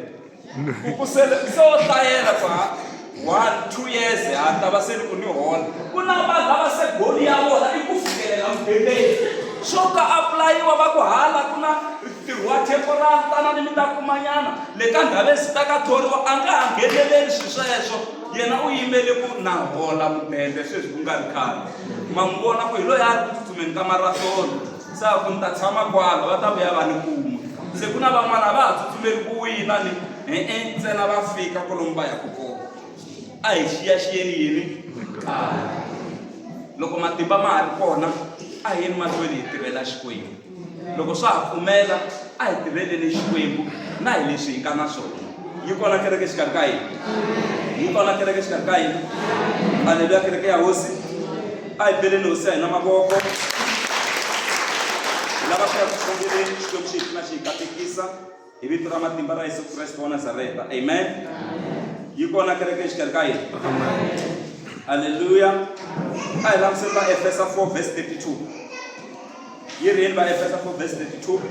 [SPEAKER 1] ku ku se se wo hlayela ku ha one two years ha ta va se ni ku ni hola. Ku na vanhu lava se goal ya vona i ku fikelela mudendeni swo ka apulayiwa va ku hala ku na ntirho wa temporary tanani mi ta kumanyana le ka ndhavezita ta ka thoriwa a nga ha ngheneleli swilo sweswo yena u yimele ku na hola mudende sweswi ku nga ri khale ma n'wi vona ku hi loyi a ri ku tsutsumeni ka marathon. Se a ku ni ta tshama kwala va ta vuya va ni kuma. Se ku na van'wana a va ha tsutsumeli ku wina ni e-e ntsena va fika kolomu va yaka kona. A hi xiyaxiyeni yini? Nkarhi. Loko matimba ma ha ri kona a hi yeni mahlweni hi tirhela Xikwembu. Loko swa ha pfumela a hi tirheleni Xikwembu na hi leswi hi nga na swona. Yi kona kereke exikarhi ka hina? Yi kona kereke exikarhi ka hina? Aleluya kereke ya Hosi. A hi beleni Hosi ya hina mavoko. Hi lava ku ya ku khongeleni Xikwembu xi hi pfuna xi hi katekisa hi vito ra matimba ra Yesu Kreste wa Nazareta. Amen. Yi kona kereke exikarhi ka hina. Aleluya. A hi languseni va Efesa 4 verse 32. Yi ri yini va Efesa 4 verse 32?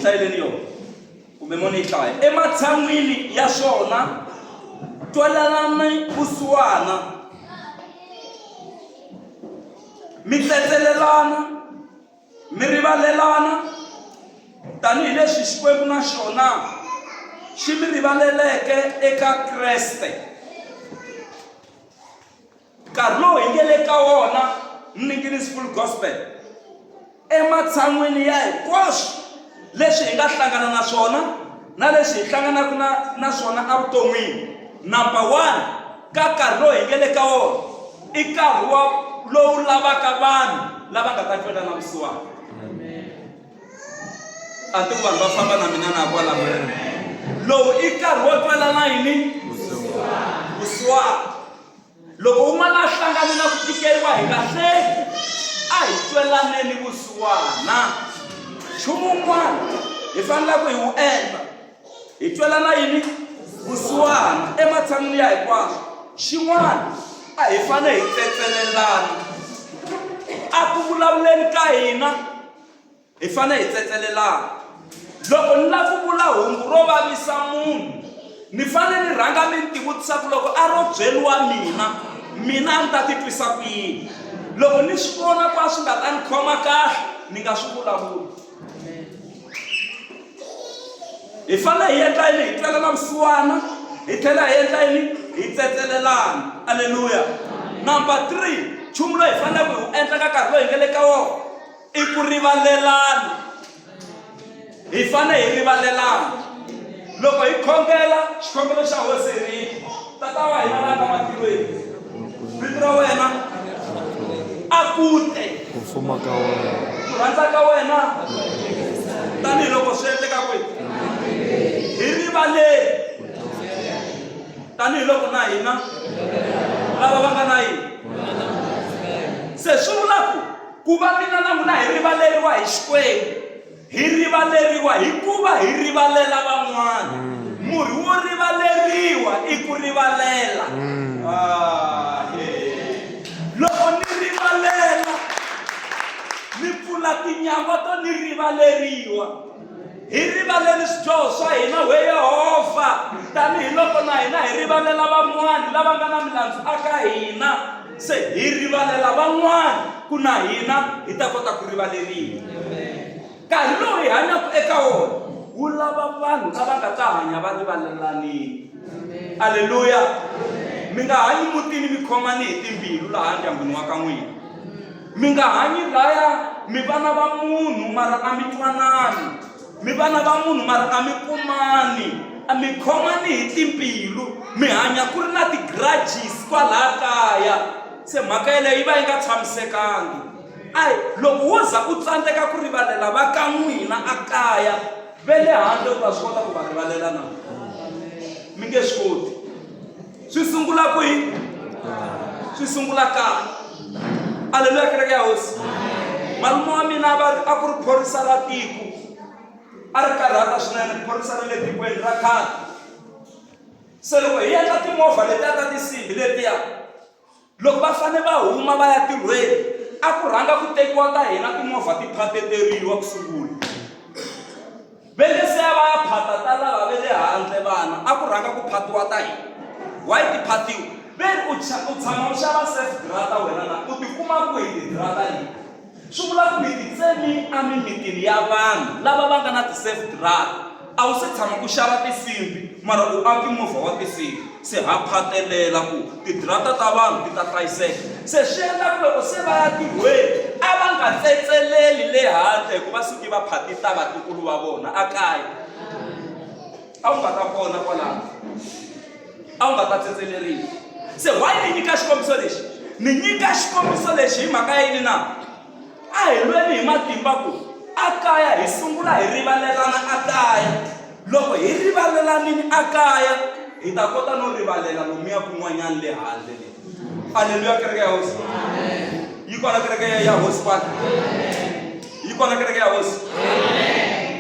[SPEAKER 1] hlayeleni yona kumbe mo ni yi hlaya ematshan'wini ya swona twalanani vusiwana mi tsetselelana mi rivalelana tanihileswi Xikwembu na xona xi mi rivaleleke eka Kreste. Nkarhi lowu hi nge le ka wona Mninginis Full Gospel ematshan'wini ya hinkwaswo leswi hi nga hlangana na swona na leswi hi hlanganaka na na swona evuton'wini number one ka nkarhi lowu hi nge le ka wona i nkarhi wa lowu lavaka vanhu lava nga ta twelana vusiwana a ti ku vanhu va famba na mina na kwalaho lowu i nkarhi wo twelana yini vusiwana Loko un'wana a hlangane na ku tikeriwa hi nga hleki, a hi twelaneni vusiwana. Nchumu wun'wana hi faneleke hi wu endla, hi twelana yini? Vusiwana ematshan'wini ya hinkwaswo. Xin'wana, a hi fanele hi tsetselelana. A ku vulavuleni ka hina Hi fanele hi tsetselelana. Loko ni lava ku vula hungu ro vavisa munhu, ni fanele ni rhanga mi ni tivutisa ku loko a ro byeriwa mina, mina a ni ta titwisa ku yini. Loko ni swi vona ku a swi nga ta ni khoma kahle, ni nga swi vulavuli. Hi fanele hi endla yini? Hi twelana vusiwana, hi tlhela hi endla yini? Hi tsetselelana. Aleluya. Number 3, nchumu lowu hi faneleke hi wu endla ka nkarhi lowu hi nga le ka wona i ku rivalelana hi fanele hi rivalelana loko hi khongela xikhongelo xa hosi hi ri tata wa hina la nga matilweni vito ra wena a ku te
[SPEAKER 3] ku fuma ka wena
[SPEAKER 1] ku rhandza ka wena tanihiloko swi endleka kwihi hi rivaleni tanihiloko na hina lava va nga na yini se swi vula ku Ku va mina na n'wina hi rivaleriwa hi Xikwembu, hi rivaleriwa hikuva hi rivalela van'wana. Murhi wo rivaleriwa i ku rivalela. Ah, Loko ni rivalela, ni pfula tinyangwa to ni rivaleriwa. Hi rivaleli swidyoho swa hina, we Yehovha, tanihiloko na hina hi rivalela van'wana lava nga na milandzu aka hina. Se hi rivalela van'wana ku na hina hi ta kota ku rivaleriwa. Nkarhi lowu hi hanyaka eka wona wu lava vanhu lava nga ta hanya va rivalelanile. Aleluya! Mi nga hanyi mutini mi khomani hi timbilu laha ndyangwini wa ka n'wina. Mi nga hanyi laya mi vana va munhu mara a mi twanani. Mi vana va munhu mara a mi kumani, a mi khomani hi timbilu, mi hanya ku ri na ti-grudges kwalaya kaya. Se mhaka yeleyo yi va yi nga tshamisekangi. A loko wo za u tsandzeka ku rivalela va ka n'wina a kaya, ve le handle u ta swi kota ku va rivalela na? Mi nge swi koti. Swi sungula kwihi? Swi sungula kaya. Aleluya kereke ya Hosi. Malume wa mina va ri a ku ri phorisa ra tiko. A ri karhata swinene phorisa ra le tikweni ra khale. Se loko hi endla timovha letiya ta tinsimbhi letiya Loko va fanele va huma va ya tirhweni, a ku rhanga ku tekiwa ta hina timovha ti phateteriwa ku sungula. Ve nge se ya va ya phata ta lava ve le handle vana, a ku rhanga ku phatiwa ta hina. Why ti phatiwa? Ve ri u u tshama u xava self drata wena na? U ti kuma kwihi tidrata leti? Swi vula ku mi titsemi emimitini ya vanhu lava va nga na ti-safe drug. A wu se tshama u xava tinsimbi mara u aki movha wa tinsimbi. Se ha phatelela ku tidrata ta vanhu ti ta hlayiseka. Se swi endla ku loko se va ya tirhweni a va nga tsetseleli le handle hikuva suke va phati ta vatukulu va vona ekaya. A wu nga ta pona kwalano. A wu nga ta tsetseleriwa. Se why ni nyika xikombiso lexi? Ni nyika xikombiso lexi hi mhaka ya yini na? A hi lweni hi matimba ku a kaya hi sungula hi rivalelana a kaya. Loko hi rivalelanini a kaya hi ta kota no rivalela lomuya kun'wanyana le handle le. Aleluya kereke ya Hosi. Yi kona kereke ya Hosi kwala. Yi kona kereke ya Hosi.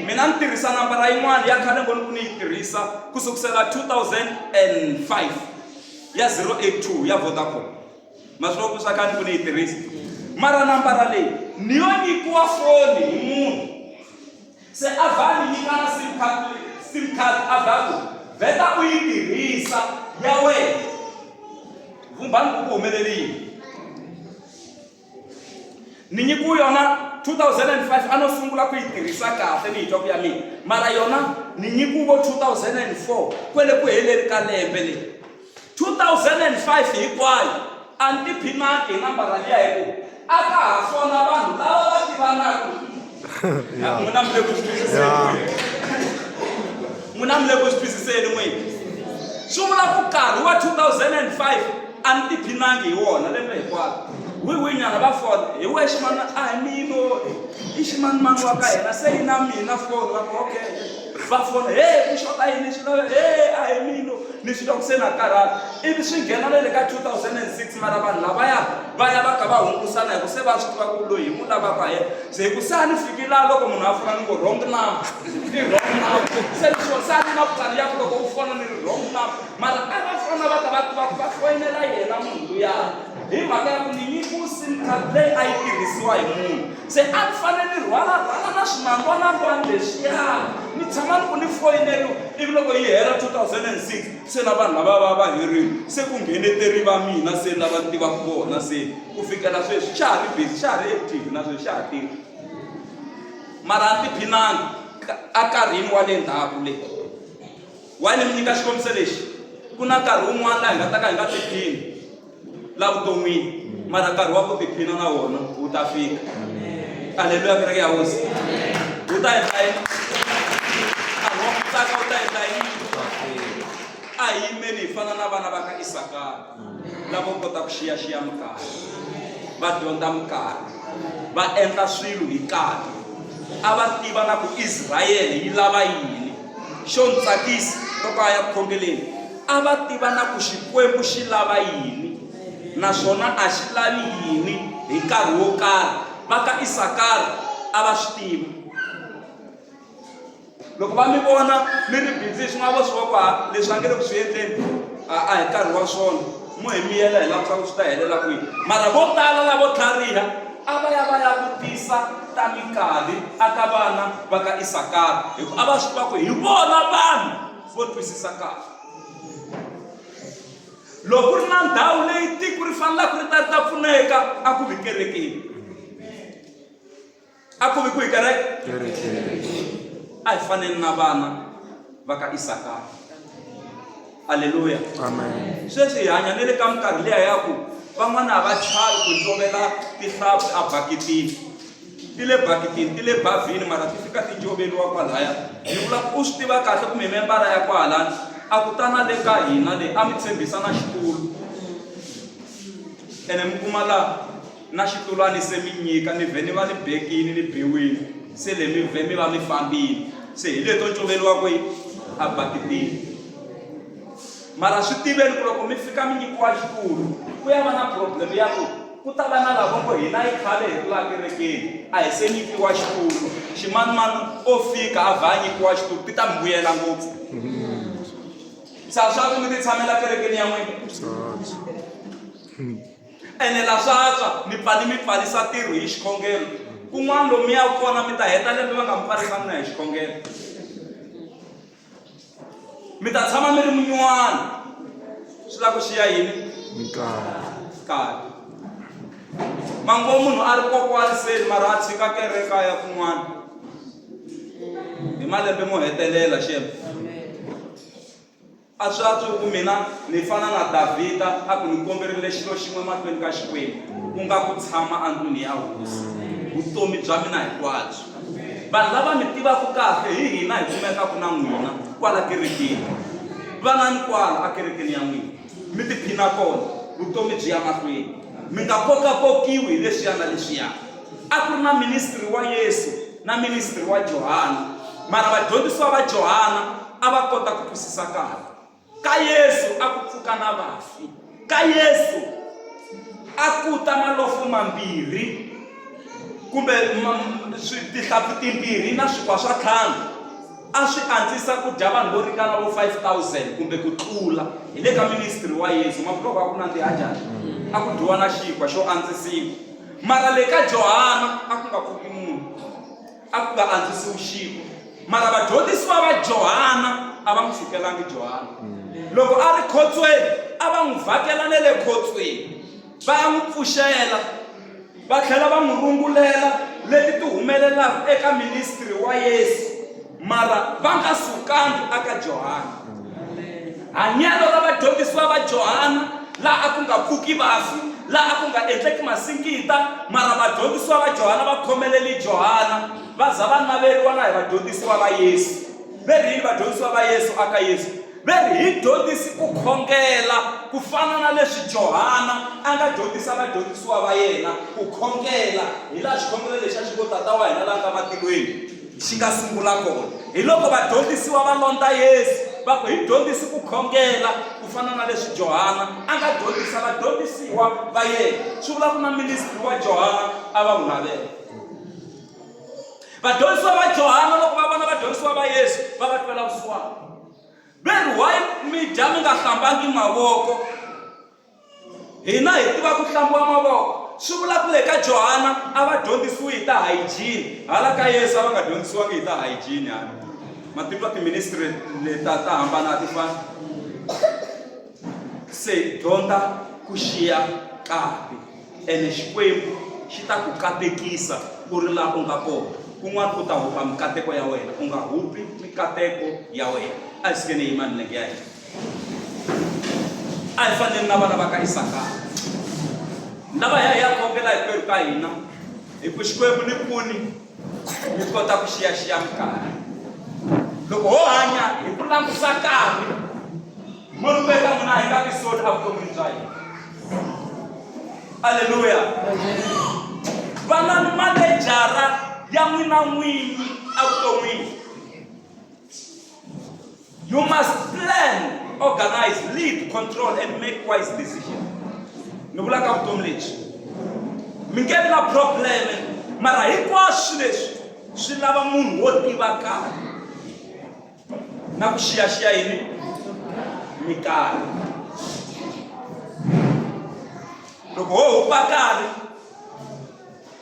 [SPEAKER 1] Mina ni tirhisa nambara yin'wana ya khale ngoni ku ni yi tirhisa ku sukusela 2005 ya 082 ya Vodacom. Ma swi ku swa khale ku ni yi tirhisa. Mara nambara leyi ni yo nyikiwa foni hi munhu. Se a va ni nyika Vheta u yi tirhisa ya wena. Vhumbani ku ku humelelile. Ni nyikiwe yona 2005 a no sungula ku yi tirhisa kahle ni yi twa ku ya mina mara yona ni nyikiwe vo 2004 kwele ku heleni ka lembe leyi 2005 hinkwayo a ni tiphinangi hi nambara liya hi ku a ka ha fona vanhu lava va tivanaka. N'wina mi le ku swi twisiseni n'wina mi le ku swi twisiseni n'wina. Swi vula ku nkarhi wa 2005 a ni tiphinangi hi wona lembe hinkwaro. Hi wihi nyana va fona hi wexe mani a hi mino i ximanimani wa ka hina se yi na mina foni va ku okay va fona he ku xota yini swi lava he a hi mino ni swi twa ku se na karhala ivi swi nghena na le ka 2006 mara vanhu lavaya va ya va ka va hungusana hi ku se va swi tiva ku loyi hi n'wi lavaka yena se hi ku se a ni fiki laha loko munhu a fona ni ngo wrong number i wrong number se ni swo se a ni na vukani ya ku loko u fona ni ri wrong number mara a va fona va ta va tiva ku va foyinela yena munhu luya hi mhaka ya ku ni nyikiwe sim card leyi a yi tirhisiwa hi munhu se a ni fanele ni rhwala rhwala na swinangwanangwani leswiya ni tshama ni ku ni foyineliwa ivi loko yi hela 2006 se na vanhu lava va va herile se ku ngheneteri va mina se lava ni tivaka vona se ku fikela sweswi xa ha ri busy xa ha ri active na sweswi xa ha tirha mara a ni tiphinangi enkarhini wa le ndzhaku le Why ni mi nyika xikombiso lexi? Ku na nkarhi wun'wana laha hi nga ta ka hi nga tiphini la vuton'wini, mara nkarhi wa ku tiphina na wona wu ta fika. Aleluya, kereke ya Hosi. Wu ta endla yini? Nkarhi wa ku tsaka wu ta endla yini? A hi yimeni hi fana na vana va ka Isakara lavo kota ku xiyaxiya minkarhi, va dyondza minkarhi, va endla swilo hi nkarhi. A va tiva na ku Israyele yi lava yini. Xo ni tsakisa loko a ya ku khongeleni, a va tiva na ku Xikwembu xi lava yini naswona a xi lavi yini hi nkarhi wo karhi. Va ka Isakara a va swi tiva. Loko va mi vona mi ri busy hi swin'wana vo swi vona ku ha leswi a nge le ku swi endleni a a hi nkarhi wa swona mo hi miyela hi lava ku swi ta helela kwihi. Mara vo tala lavo tlhariha A va ya va ya vutisa ta minkarhi aka vana va ka Isakara, hikuva a va swi tiva ku hi vona vanhu vo twisisa kahle. Loko ku ri na ndhawu leyi tiko ri fanelaka ri ta ri ta pfuneka, a ku vi kerekeni. A ku vi kwihi kereke? A hi faneni na vana va ka Isakara. Aleluya.
[SPEAKER 3] Amen.
[SPEAKER 1] Sweswi hi hanya ni le ka minkarhi liya ya ku van'wana a va chavi ku ncovela tihlampfi abakitini. Ti le bakitini, ti le bavhini mara ti fika ti ncoveriwa kwalaya. Ni vula ku u swi tiva kahle ku mi membara ya kwahalani a ku ta na le ka hina le a mi tshembisa na xitulu. Ene mi kuma la na xitulwani se mi nyika ni vhe ni va ni bekini ni biwini se le mi vhe mi va mi fambini se hi leto ncoveriwa kwihi a bakitini mara swi tiveni ku loko mi fika mi nyikiwa xitulu ku ya va na problem ya ku ku ta va na lavo ngo hina yi khale hi ri laha kerekeni a hi se nyikiwa xitulu ximanimani o fika a vha a nyikiwa xitulu ti ta mi vuyela ngopfu sa swa ku mi ti tshamela kerekeni ya n'wina Ene la swa antswa mi pfa ni mi pfalisa ntirho hi xikhongelo. Kun'wana lomu mi yaka kona mi ta heta lembe va nga mi pfalisanga na hi xikhongelo. Mi ta tshama mi ri munyuwana. Swi lava ku xiya yini?
[SPEAKER 3] Nkarhi.
[SPEAKER 1] Nkarhi. Mango munhu a ri kokwani seni mara a tshika kereke a ya kun'wana. Hi malembe mo hetelela xem. A swi antswi ku mina ni fana na Davhida, a ku, Ni komberile xilo xin'we mahlweni ka Xikwembu, ku nga ku tshama endlwini ya Hosi vutomi bya mina hinkwabyo. Vanhu lava mi tivaka kahle hi hina hi kumekaka na n'wina kwala kerekeni. Vanani kwala ekerekeni ya n'wina, mi tiphina kona, vutomi byi ya mahlweni. Mi nga kokakokiwi hi leswiya na leswiya. A ku ri na ministry wa Yesu na ministry wa Johana, mara vadyondzisiwa va Johana a va kota ku twisisa kahle. Ka Yesu a ku pfuka na vafi. Ka Yesu a ku ta malofo mambirhi kumbe tihlampfi timbirhi na swinkwa swa ntlhanu a swi antswisa ku dya vanhu vo ringana vo 5000 kumbe ku tlula hi le ka ministry wa Yesu ma vula ku a ku nandziha njhani a ku dyiwa na xinkwa xo antswisiwa mara le ka Johana a ku nga pfuki munhu a ku nga antswisiwi xinkwa mara vadyondzisiwa va Johana. a va n'wi sukelangi Johana. Loko a ri khotsweni a va n'wi vhakela ne le khotsweni va ya n'wi pfuxela va tlhela va n'wi rungulela leti ti humelelaka eka ministry wa Yesu mara va nga sukangi aka Johana. Hanyelo ra vadyondzisiwa va Johana laha a ku nga pfuki vafi, laha a ku nga endleki masingita, mara vadyondzisiwa va Johana va khomeleli Johana va za va naveriwa na hi vadyondzisiwa va Yesu. Ve ri yini vadyondzisiwa va Yesu aka Yesu? Ve ri hi dyondzisi ku khongela ku fana na leswi Johana a nga dyondzisa vadyondzisiwa va yena ku khongela, hi laha xikhongelo lexi a xi ngo Tata wa hina la nga matilweni xi nga sungula kona. Hi loko vadyondzisiwa va londza Yesu va ku, Hi dyondzisi ku khongela ku fana na leswi Johana a nga dyondzisa vadyondzisiwa va yena. Swi vula ku na ministry wa Johana a va wu navela. Vadyondzisiwa va Johana loko va vona vadyondzisiwa va Yesu va va twela vusiwana. Ve ri, Why mi dya mi nga hlambangi mavoko? Hina hi tiva ku hlambiwa mavoko. Swi vula ku le ka Johana a va dyondzisiwi hi ta hygiene, hala ka Yesu a va nga dyondzisiwangi hi ta hygiene hala. Ma ti twa ti-ministry leta ta hambana a ti fani. Se dyondza ku xiya nkarhi ene Xikwembu xi ta ku katekisa u ri laha u nga kona. Kun'wana u ta hupa mikateko ya wena, u nga hupi mikateko ya wena. A hi sukeni hi yima milenge ya hina. A hi faneni na vana va ka Isakara lava hi ya hi ya khongela hinkwerhu ka hina hi ku Xikwembu ni pfuni ni kota ku xiyaxiya minkarhi. Loko ho hanya hi ku langusa nkarhi mo ni ku eka n'wina a hi nga tisoli evuton'wini bya hina. Aleluya! Vanani manejara ya n'wina n'winyi evuton'wini. You must plan, organize, lead, control and make wise decision. Ni vula ka vutomi lebyi. Mi nge vi na problem mara hinkwaswo leswi swi lava munhu wo tiva karhi na ku xiyaxiya yini minkarhi. Loko ho hupa karhi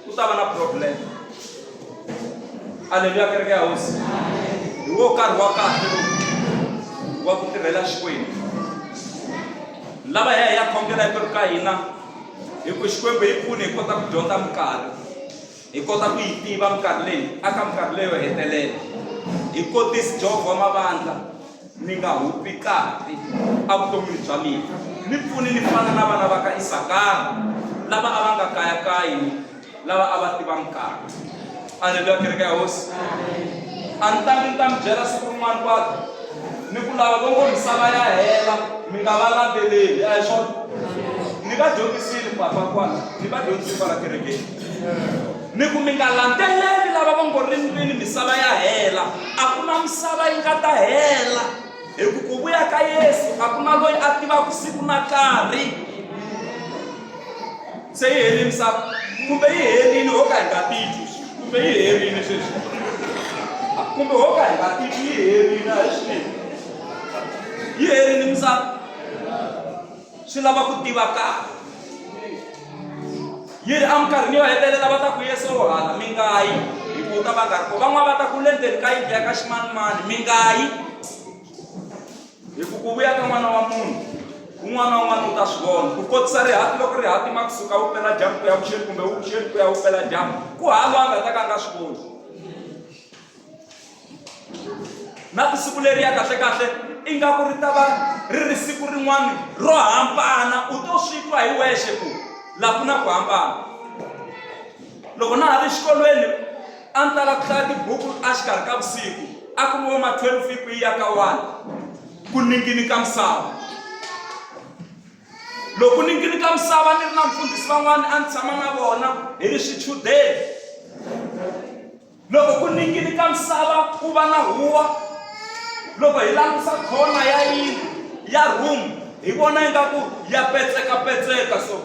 [SPEAKER 1] ku ta va na problem aleluya kereke ya hosi hi wo nkarhi wa kahle lowu wa ku tirhela xikwembu lava hi ya hi ya khongela hinkwerhu ka hina hi ku xikwembu hi pfuni hi kota ku dyondza minkarhi hi kota ku yi tiva minkarhi leyi aka minkarhi leyo hetelela hi kotisi jehovha wa mavandla Ni nga hupi nkarhi evuton'wini bya mina. Ni pfuni ni fana na vana va ka Isakara, lava a va nga kayakayi ni lava a va tiva nkarhi. Aleluya, kereke ya Hosi. A ni ta mi ta mi byela siku rin'wana kwala ni ku lava vo ngo misava ya hela mi nga va landzeleli a hi swona ni va dyondzisile papa kwala ni va dyondzisile kwala kerekeni Ni ku mi nga landzeleli lava va ngo rini misava ya hela. A ku na misava yi nga ta hela. Hi ku ku vuya ka Yesu a ku na loyi a tivaka siku na nkarhi. Se yi herile misava kumbe yi herile ho ka hi nga titwi kumbe yi herile sweswi kumbe ho ka hi nga titwi yi herile a hi swi tivi. Yi herile misava. Swi lava ku tiva nkarhi. Yi ri, Eminkarhini yo hetelela va ta ku, Yesu u hala, mi nga yi, hi ku u ta va nga ri kona. Van'wana va ta ku, U le ndzeni ka yindlu ya ka ximanimani, mi nga yi, hi ku ku vuya ka N'wana wa Munhu, un'wana na un'wana u ta swi vona. Ku kotisa rihati loko ri hatima ku suka vupeladyambu ku ya vuxeni kumbe vuxeni ku ya vupeladyambu, ku hava loyi a nga ta ka a nga swi voni. Na ku siku leriya kahle-kahle ingaku ri ta va ri ri siku rin'wana ro hambana, u to swi twa hi wexe ku la ku na ku hambana. Loko na ha ri xikolweni a ni tala ku hlaya tibuku exikarhi ka vusiku, a ku ri vo ma 12 ku ya ka 1 ku ninginika misava. Loko ku ninginika misava ni ri na mfundhisi van'wana a ni tshama na vona hi ri swichudeni. Loko ku ninginika misava ku va na huwa, loko hi langusa khona ya yindlu ya room hi vona ingaku ya petseka-petseka so.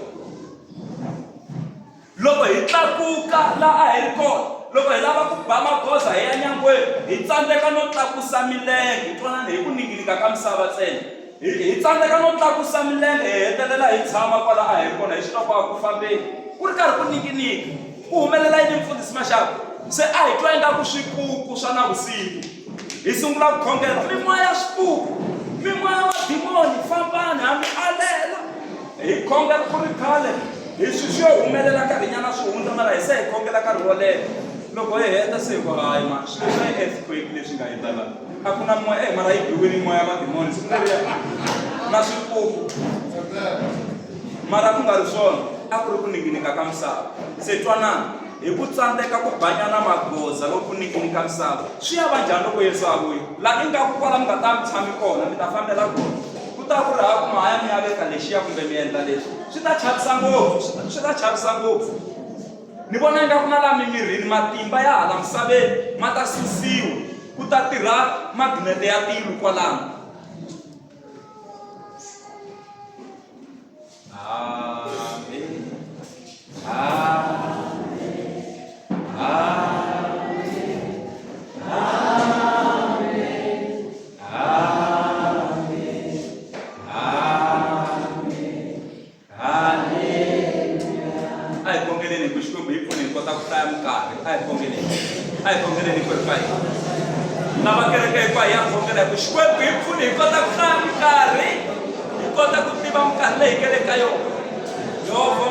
[SPEAKER 1] Loko hi tlakuka la a hi ri kona, loko hi lava ku ba magoza hi ya nyangweni hi tsandzeka no tlakusa milenge, twanani hi ku ninginika ka misava ntsena. Hi hi tsandzeka no tlakusa milenge hi hetelela hi tshama kwala a hi ri kona hi swi twa ku a ku fambeni ku ri karhi ku ninginika. Ku humelela yini mfundhisi Mashava? Se a hi twa ingaku swikuku swa navusiku. Hi sungula ku khongela mimoya ya swipuku, mimoya ya madimoni, fambani ha mi alela. Hi khongela ku ri khale hi swi swi yo humelela nkarhinyana swi hundza mara hi se hi khongela nkarhi wo leha. Loko hi heta se hi ku hayi mani swilo swa earthquake leswi nga endla la a ku na moya eh mara yi biwile moya ya madimoni siku leriya na swipuku mara ku nga ri swona a ku ri ku ninginika ka misava se twanana hi ku tsandzeka ku banyana magoza loko ku ninginika misava swi ya va njhani loko yesu a vuya la ingaku kwala mi nga ta mi tshami kona mi ta fambela kona ku ta ku ri ha ku mahaya mi ya veka lexiya kumbe mi endla leswi swi ta chavisa ngopfu swi ta chavisa ngopfu Ni vona ingaku na laha mimirini matimba ya hala misaveni ma ta susiwa, ku ta tirha maginete ya tilo kwalano. Amen. Amen. Amen. Amen. Amen. Amen. Haleluya. A hi khongeleni hi ku Xikwembu hi pfune hi kota ku hlaya minkarhi. A hi khongeleni. A hi khongeleni hinkwerhu ka hina. Lava kereke hinkwayo ya khongela hi ku Xikwembu hi pfune hi kota ku hlaya minkarhi, hi kota ku tiva minkarhi leyi hi nga le ka yona. Yehovha.